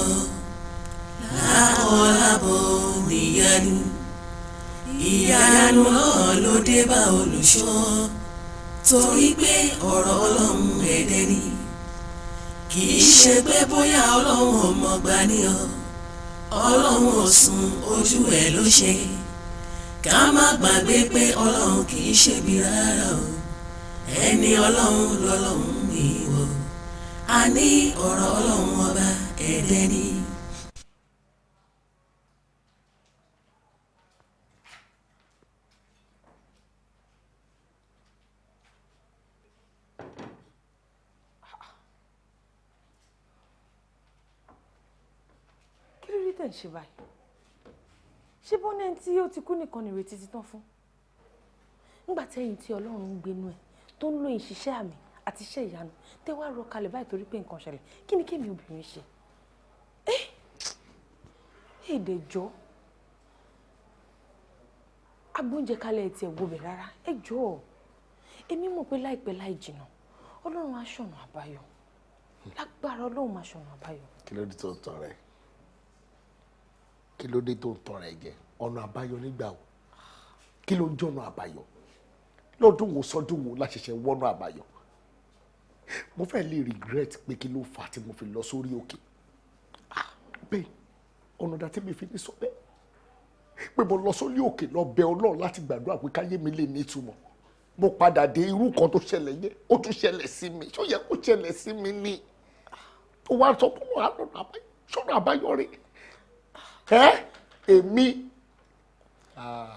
lákọlábo níyanu, ìyanu náà ló dé bá olùṣọ́, torí pé ọ̀rọ̀ Ọlọ́run ẹ̀dẹ́ ni, kì í ṣe pé bóyá Ọlọ́run ò mọ̀ gbà ní ọ, Ọlọ́run ò sùn, ojú ẹ̀ ló ṣe. Ká má gbàgbé pé Ọlọ́run kì í ṣebi rárá o, ẹni Ọlọ́run lọ́lọ́run mi wò, a ní ọ̀rọ̀ Ọlọ́run ọba ẹ̀dẹ́ ni. Kí ló dé tẹ̀ ń ṣe báyìí? Ṣé bọ́nà ẹni tí ó ti kú nìkan nìrètí ti tán fún? Nígbà tẹ́yìn tí Ọlọ́run ń gbénú ẹ̀ tó ń lo ìṣiṣẹ́ àmì àti iṣẹ́ ìyanu tẹ́ wá rọ kalẹ̀ báyìí torí pé nǹkan ṣẹlẹ̀, kí ni kémi obìnrin ṣe? Èdè jọ agbóúnjẹ kalẹ̀ ẹ̀ tiẹ̀ wọbẹ̀ rárá. Ẹ jọ̀ọ́, èmi mọ̀ pé láìpẹ́ láì jìnnà Ọlọ́run á ṣọ̀nà àbáyọ. Lágbára Ọlọ́run máa ṣọ̀nà àbáyọ. Kí ló dé tó ń tọrẹ? Kí ló dé tó ń tọrẹ jẹ? Ọ̀nà àbáyọ nígbà wo? Kí ló ń jọ̀nà àbáyọ? Lọ́dún wo sọ́dún wo la ṣẹ̀ṣẹ̀ wọ́nà àbáyọ? Mo fẹ́ lè regret pé kí ló fà á tí mo fi lọ sórí òkè. Bẹ́ẹ̀ ọ̀nà dá tí mi fi ní sọ bẹ́ẹ̀ pé mo lọ sórí òkè lọ bẹ Ọlọ́run láti gbàdúrà pé káyé mi lè ní ìtumọ̀. Mo padà dé, irú kan tó ṣẹlẹ̀ yẹn ó tún ṣẹlẹ̀ sí mi. Ṣó yẹ kó ṣẹlẹ̀ sí mi ni? Ó wá sọ fún wa lọ́nà àbáyọ, ṣọ́nà àbáyọ rẹ̀ ẹ́ èmi.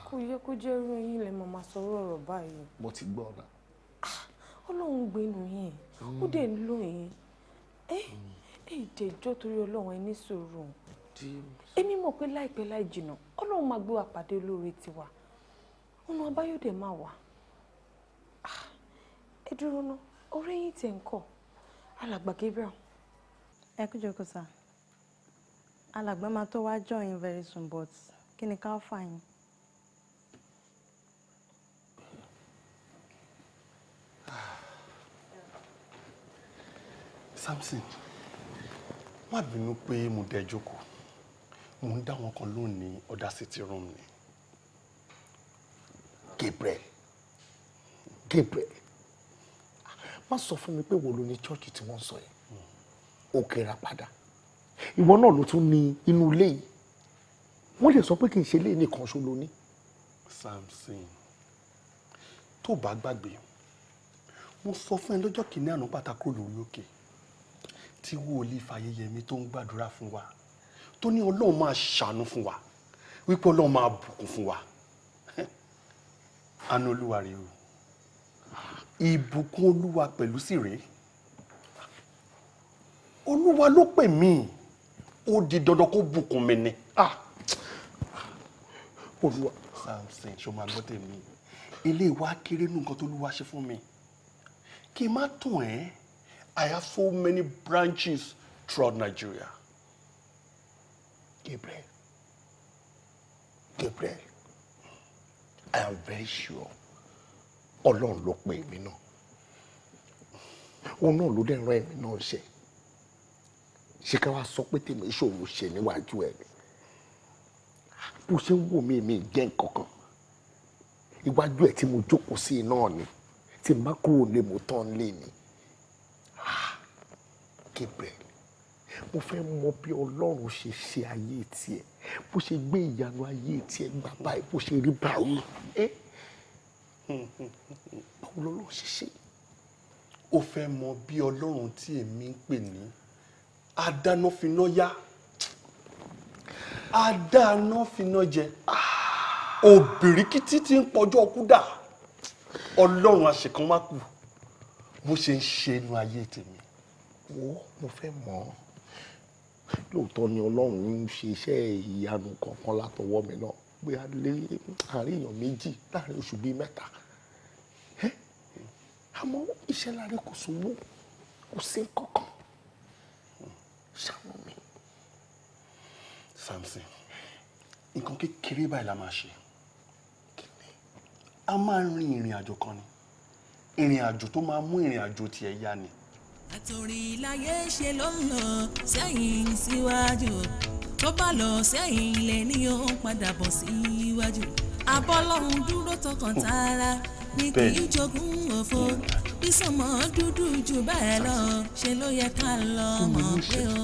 Kò yẹ kó jẹ́ irú yín lè máa sọ̀rọ̀ ọ̀rọ̀ báyìí. Mo ti gbọ́ ọ̀nà. Ọlọ́run gbénu yín, ó dẹ̀ ń lò yín. Ẹ ìdẹ̀jọ́ torí Ọlọ́run, ẹ ní sùúrù. Èmi mọ̀ pé láìpẹ́ láì jìnnà Ọlọ́run máa gbé wa pàdé olóore tiwa, ọ̀nà àbáyọ dẹ̀ máa wà. Ẹ dúró ná, ọ̀rẹ́ yín tẹ̀ ń kọ̀, Alàgbà Gabriel. Ẹ kú jókòó sá. Alàgbà máa tó wá join very soon, but kí ni ká fà yín? Samson, má bínú pé mo dẹ jókòó. Mo ń dá wọn kan lóhùn ní other sitting room ni. Gabriel, Gabriel, má sọ fún mi pé wo ló ní chọ́ọ̀chì tí wọ́n ń sọ yẹn. Òkè ra padà. Ìwọ náà ló tún ní inú ilé yìí. Wọ́n lè sọ pé kì í ṣe ilé nìkan ṣo ló ní. Samson, tó bá gbàgbé, mo sọ fún ẹ lọ́jọ́ kìíní àná pátákó lórí òkè tí wòlíì Fáyẹyẹmí tó ń gbàdúrà fún wa, tó ní Ọlọ́run máa ṣàánú fún wa, wípé Ọlọ́run máa bùkún fún wa. Àánú Olúwa rèé o, ìbùkún Olúwa pẹ̀lú sì rèé. Olúwa ló pè mí, ó di dandan kó bùkún mi ni. Olúwa. Samson, ṣo máa gbọ́ tèmi? Ilé wa kéré nù nǹkan tó Olúwa ṣe fún mi. Kí n má tàn ẹ́, I have so many branches throughout Nigeria. Gabriel, Gabriel, I am very sure Ọlọ́run ló pè mí náà. Òun náà ló dẹ̀ rán èmi náà ṣe. Ṣé ká wá sọ pé tèmi ìṣòro ṣe níwájú ẹ̀ ni? Bó ṣe ń wò mí, mi jẹ́ nǹkan kan. Iwájú ẹ̀ tí mo jókòó sí náà ni, tí n bá kúrò lé mo tán lé ni. Gabriel, mo fẹ́ mọ bí Ọlọ́run ṣe ṣe ayé tiẹ̀, bó ṣe gbé ìyanu ayé tiẹ̀ gbà báyìí, bó ṣe rí báyìí. Báwo lọ́lọ́run ṣe ṣe? Ó fẹ́ mọ bí Ọlọ́run tí èmi ń pè ní adánáfináyá, adánáfinájẹ, òbìríkítí tí ń pọjọ́ kúdà, Ọlọ́run àṣekánmákù, bó ṣe ń ṣe inú ayé tèmi. Wo, mo fẹ́ mọ̀ ọ́. Lóòótọ́ ni Ọlọ́run ń ṣe iṣẹ́ ìyanu kankan látọwọ́ mi náà, bóyá lé àárín èèyàn méjì láàrin oṣù bíi mẹ́ta. Àmọ́ iṣẹ́ láre kò sówó, kò sí kankan. Ṣàánú mi. Samson, nǹkan kékeré báyìí la máa ṣe. A máa rin ìrìn àjò kan ni. Ìrìn àjò tó máa mú ìrìn àjò tiẹ̀ yá ni. Àtòrí láyé ṣe ló ń lọ sẹ́yìn síwájú, tó bá lọ sẹ́yìn lè ní ó ń padà bọ̀ síwájú. Abọ́lọ́hún dúró tọkàn tara ní kì í jogún òfo, bí sọmọ dúdú jù bẹ́ẹ̀ lọ ṣe ló yẹ ká lọ mọ̀ pé o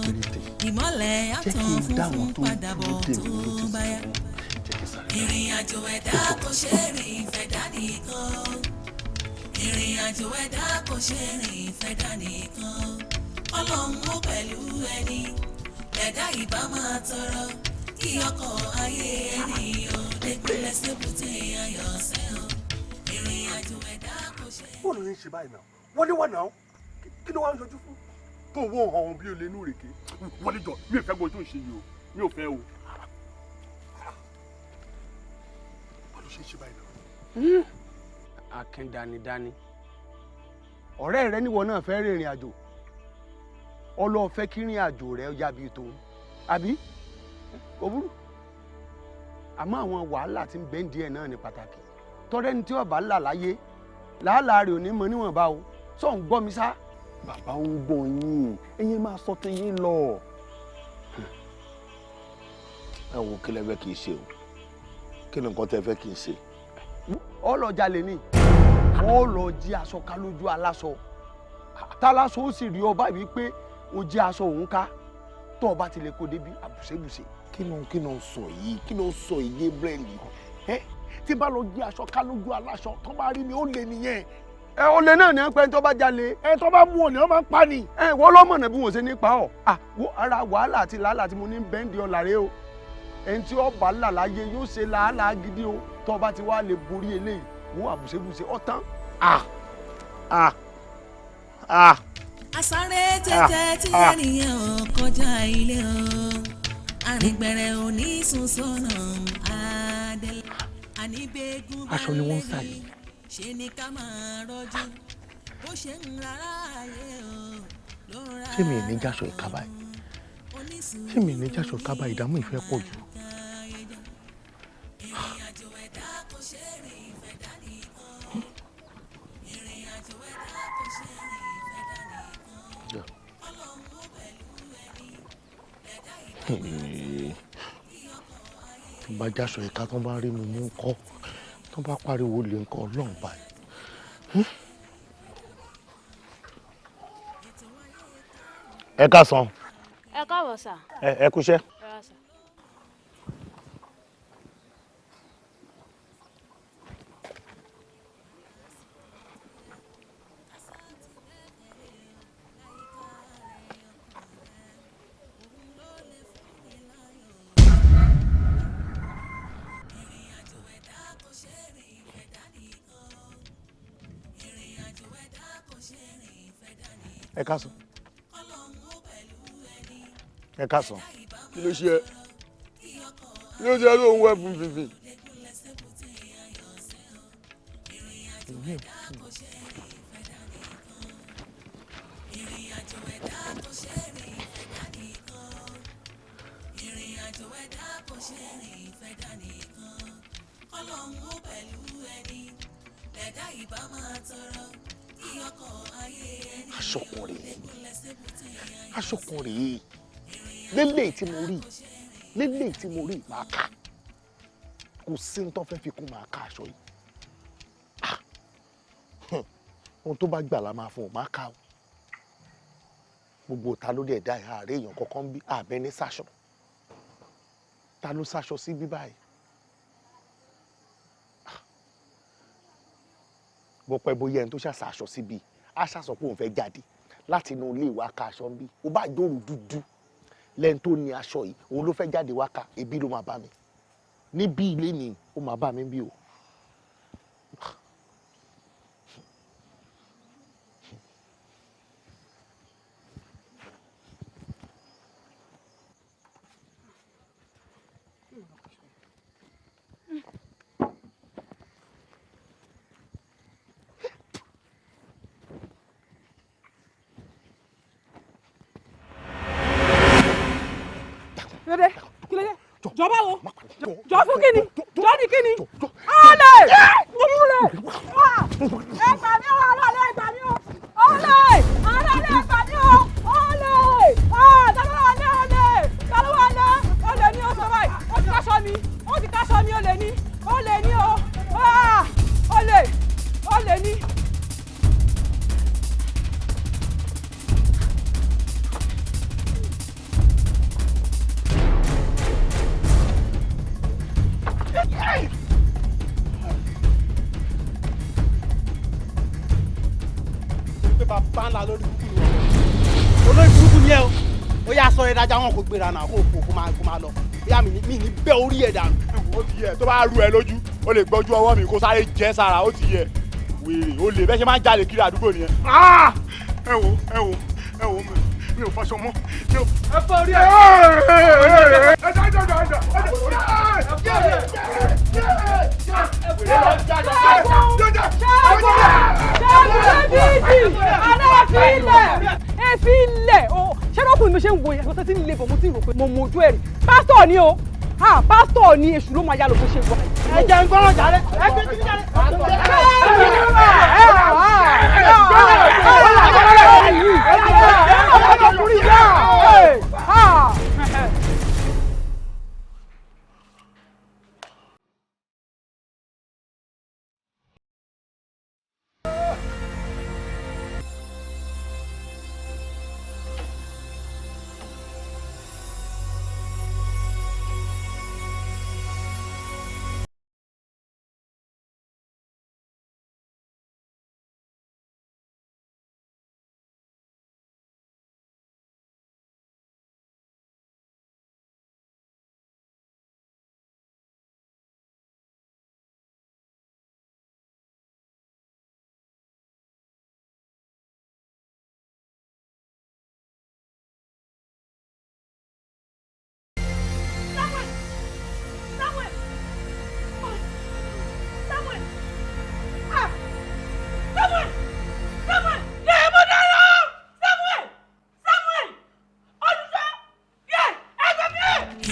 ìmọ́lẹ̀ àtàn funfun padà bọ̀ tó bá yá. Ìrìn àjò ẹ̀dá kò ṣe é rìn fẹ̀dá nìkan. Ìrìn àjò ẹ̀dá kò ṣe é rìn fẹ̀dá nìkan. Ọlọ́run ó pẹ̀lú ẹni ẹ̀dá ìbá máa tọrọ kí ọkọ̀ ayé ẹni ò dégúnlẹ̀ sébùté ayọ̀ sẹ́ o. Ìrìn àjò ẹ̀dá kò ṣe é. Bọ́ọ̀lù yẹn ń ṣe báyìí náà, wọlé wà náà, kí ló wá ń yọjú fún? Tó wọ́n hàn bí olè inú rèké. Wọlé jọ, mi ò fẹ́ gbọ́ tó ń ṣe yìí o, mi ò fẹ́ o. Bọ́ọ̀lù ṣe ń ṣe báyìí náà. Akin danidani, ọ̀rẹ́ rẹ níwọ náà fẹ́ rìnrìn àjò, ọlọ́ọ̀ fẹ́ kí rìn àjò rẹ yá bíi tòun, àbí? Kò burú. Àmọ́ àwọn wàhálà tí ń bẹ ń díẹ̀ náà ní pàtàkì. Tọ́rẹ́ ni tí ọba là láyé, làálàá rẹ̀ ò ní mọ níwọ̀nba o, sọ ń gbọ́ mi sá. Bàbá ń gbọ́ yín, ẹ̀yin máa sọ ti yín lọ. Ẹ wo kí lẹ fẹ́ kí n ṣe o, kí ni nǹkan tẹ fẹ́ kí n ṣe? Ọlọ́jà lè ní wọ́n lọ jí aṣọ ká lójú aláṣọ, táláṣọ ó sì rí ọba wípé o jí aṣọ òun ká, tó ọba ti lè kó débi àbùṣebùṣe. Kí ló ń sọ yìí, kí ló ń sọ yìí Gabriel? Ẹ tí bá lọ jí aṣọ ká lójú aláṣọ, tó bá rí mi ó lè nìyẹn. Ẹ olè náà ní pẹ́ tó bá jalè. Ẹ tó bá mú olè wọn máa ń pa ni. Ẹ wọ́n lọ́mọ̀nà bí wọ́n ṣe ní pa ọ́. Wo ara wàhálà àti làálàá tí mo ní bẹ́ńdì ọ̀là rẹ o. Ẹni tí ọba là láyé yóò ṣe làálàá gidi o. Tó bá ti wá lè borí eléyìí, wo àbùṣebùṣe ọ̀tán. Àsáré tètè tí ènìyàn ò kọjá ilé o, àrìngbẹ̀rẹ̀ ò ní sùn sọ́nà àdẹ́lẹ̀ àníbẹ̀gùn bá Aṣọ ni wọ́n ń sà yìí. Ṣe ni ká máa rọ́jú bó ṣe ń rárá ayé o ló ń ra. Ṣé mi ì ní jáṣọ ìka báyìí? Ṣé mi ì ní jáṣọ ìka báyìí? Ìdààmú ìfẹ́ pọ̀ jù. Tí bá jáṣọ ìka tó bá rí mi mú kọ́, tó bá pariwo lè ń kọ́ ọlọ́run báyìí. Ẹ káàsán. Ẹ káàbọ̀ sà. Ẹ kúṣẹ́. Ẹ rà sà. Ẹ káàsán. Ẹ káàsán. Kí ló ṣe ẹ́? Kí ló ṣe ẹ́ ló ń wẹ̀ fún fífi? Aṣọ kan rèé, aṣọ kan rèé, lélẹ́yìí tí mo rí, lélẹ́yìí tí mo rí, màá ká. Kò sí ní tó fẹ́ fi kún, màá ká aṣọ yìí. Ohun tó bá gbà la máa fún ọ, màá ká o. Gbogbo ta ló dẹ̀ dá ìhà àárẹ̀ èèyàn kankan bí àbẹ́ni sáṣọ. Ta ló sáṣọ sí bí báyìí? Bó pẹ́ bóyá ẹni tó ṣàṣàṣọ síbi, á ṣàṣọ pé òun fẹ́ jáde láti inú ilé ìwà ká aṣọ ń bí. Ó bá dòrò dúdú lẹ́ni tó ní aṣọ yìí, òun ló fẹ́ jáde wá ká, ebi ló máa bá mi. Níbí ilé ni ó máa bá mi bí o. Kílódé? Kílódé? Jọba wo? Jọ fún kíni? Jọ ní kíni? Ọ̀lẹ̀! Mo mú lẹ̀! Ẹ gbà mí ọ̀rọ̀! ńlá lórí burúkú ni wọn. Olórí burúkú ni ẹ o. Ó yá sọ ẹ dájà wọn kò gbéra náà kó fò kó máa lọ. Bóyá mi ní bẹ́ orí ẹ̀ dànù. Ó ti yẹ, tó bá rú ẹ lójú, ó lè gbọ́jú ọwọ́ mi kó sáré jẹ́ sára, ó ti yẹ. Wèrè, ó lè bẹ́ẹ̀ ṣe máa ń jalè kiri àdúgbò nìyẹn. Ẹ wo ẹ wo ẹ wo, mi ò fọṣọ mọ́. Ẹ fọ orí ẹ. Ẹ jọ jọ jọ jọ. Ẹ fi ilẹ̀ o, ṣé lọ́kùnrin mi ṣe ń wo ìyàtọ̀ tí ń le bọ̀, mo ti rò pé mo mọ ojú ẹ̀ rí. Pásítọ̀ ni o, pásítọ̀ ni, èṣù ló máa yá lò bó ṣe wà. Ẹ jẹ́ ń gbọ́rọ̀ jàre, ẹ gbé kí ní jàre.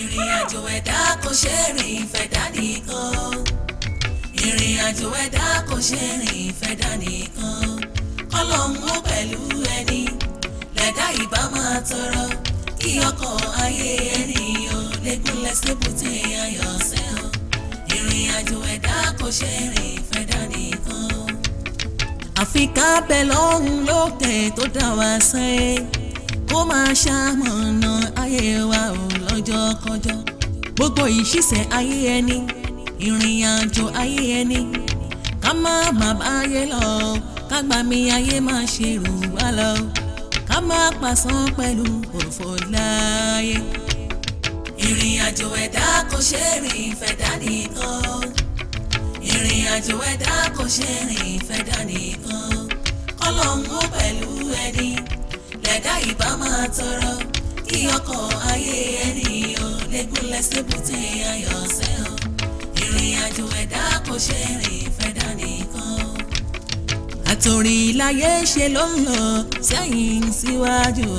Ìrìn àjò ẹ̀dá kò ṣe rìn fẹ̀dá nìkan. Ìrìn àjò ẹ̀dá kò ṣe rìn fẹ̀dá nìkan. Kọ́lọ́hún ó pẹ̀lú ẹni lẹ̀dá ìbá máa tọrọ kí ọkọ̀ ayé ẹni o lẹ́gúnlẹ̀ sébùté ayọ̀ sẹ́ o. Ìrìn àjò ẹ̀dá kò ṣe rìn fẹ̀dá nìkan. Àfi ká bẹ lọ́hùn lókè tó dá wa sáyé, kó máa ṣamọ̀nà ayé wa ò lọ́jọ́ kọjọ́. Gbogbo ìṣiṣẹ́ ayé ẹni, ìrìn àjò ayé ẹni, ká má má báyé lọ, ká gbà mí ayé má ṣe rù wá lọ, ká má pàṣán pẹ̀lú òfò láyé. Ìrìn àjò ẹ̀dá kò ṣe rìn fẹ̀dá nìkan. Ìrìn àjò ẹ̀dá kò ṣe rìn fẹ̀dá nìkan. Kọ́lọ́hún ó pẹ̀lú ẹni lẹ̀dá ìbá máa tọrọ kí ọkọ̀ ayé ẹni o lẹ́gúnlẹ̀ sébùté ayọ̀ sẹ́ o. Ìrìn àjò ẹ̀dá kò ṣe rìn fẹ̀dá nìkan. Àtòrìn láyé ṣe ló ń lọ sẹ́yìn síwájú.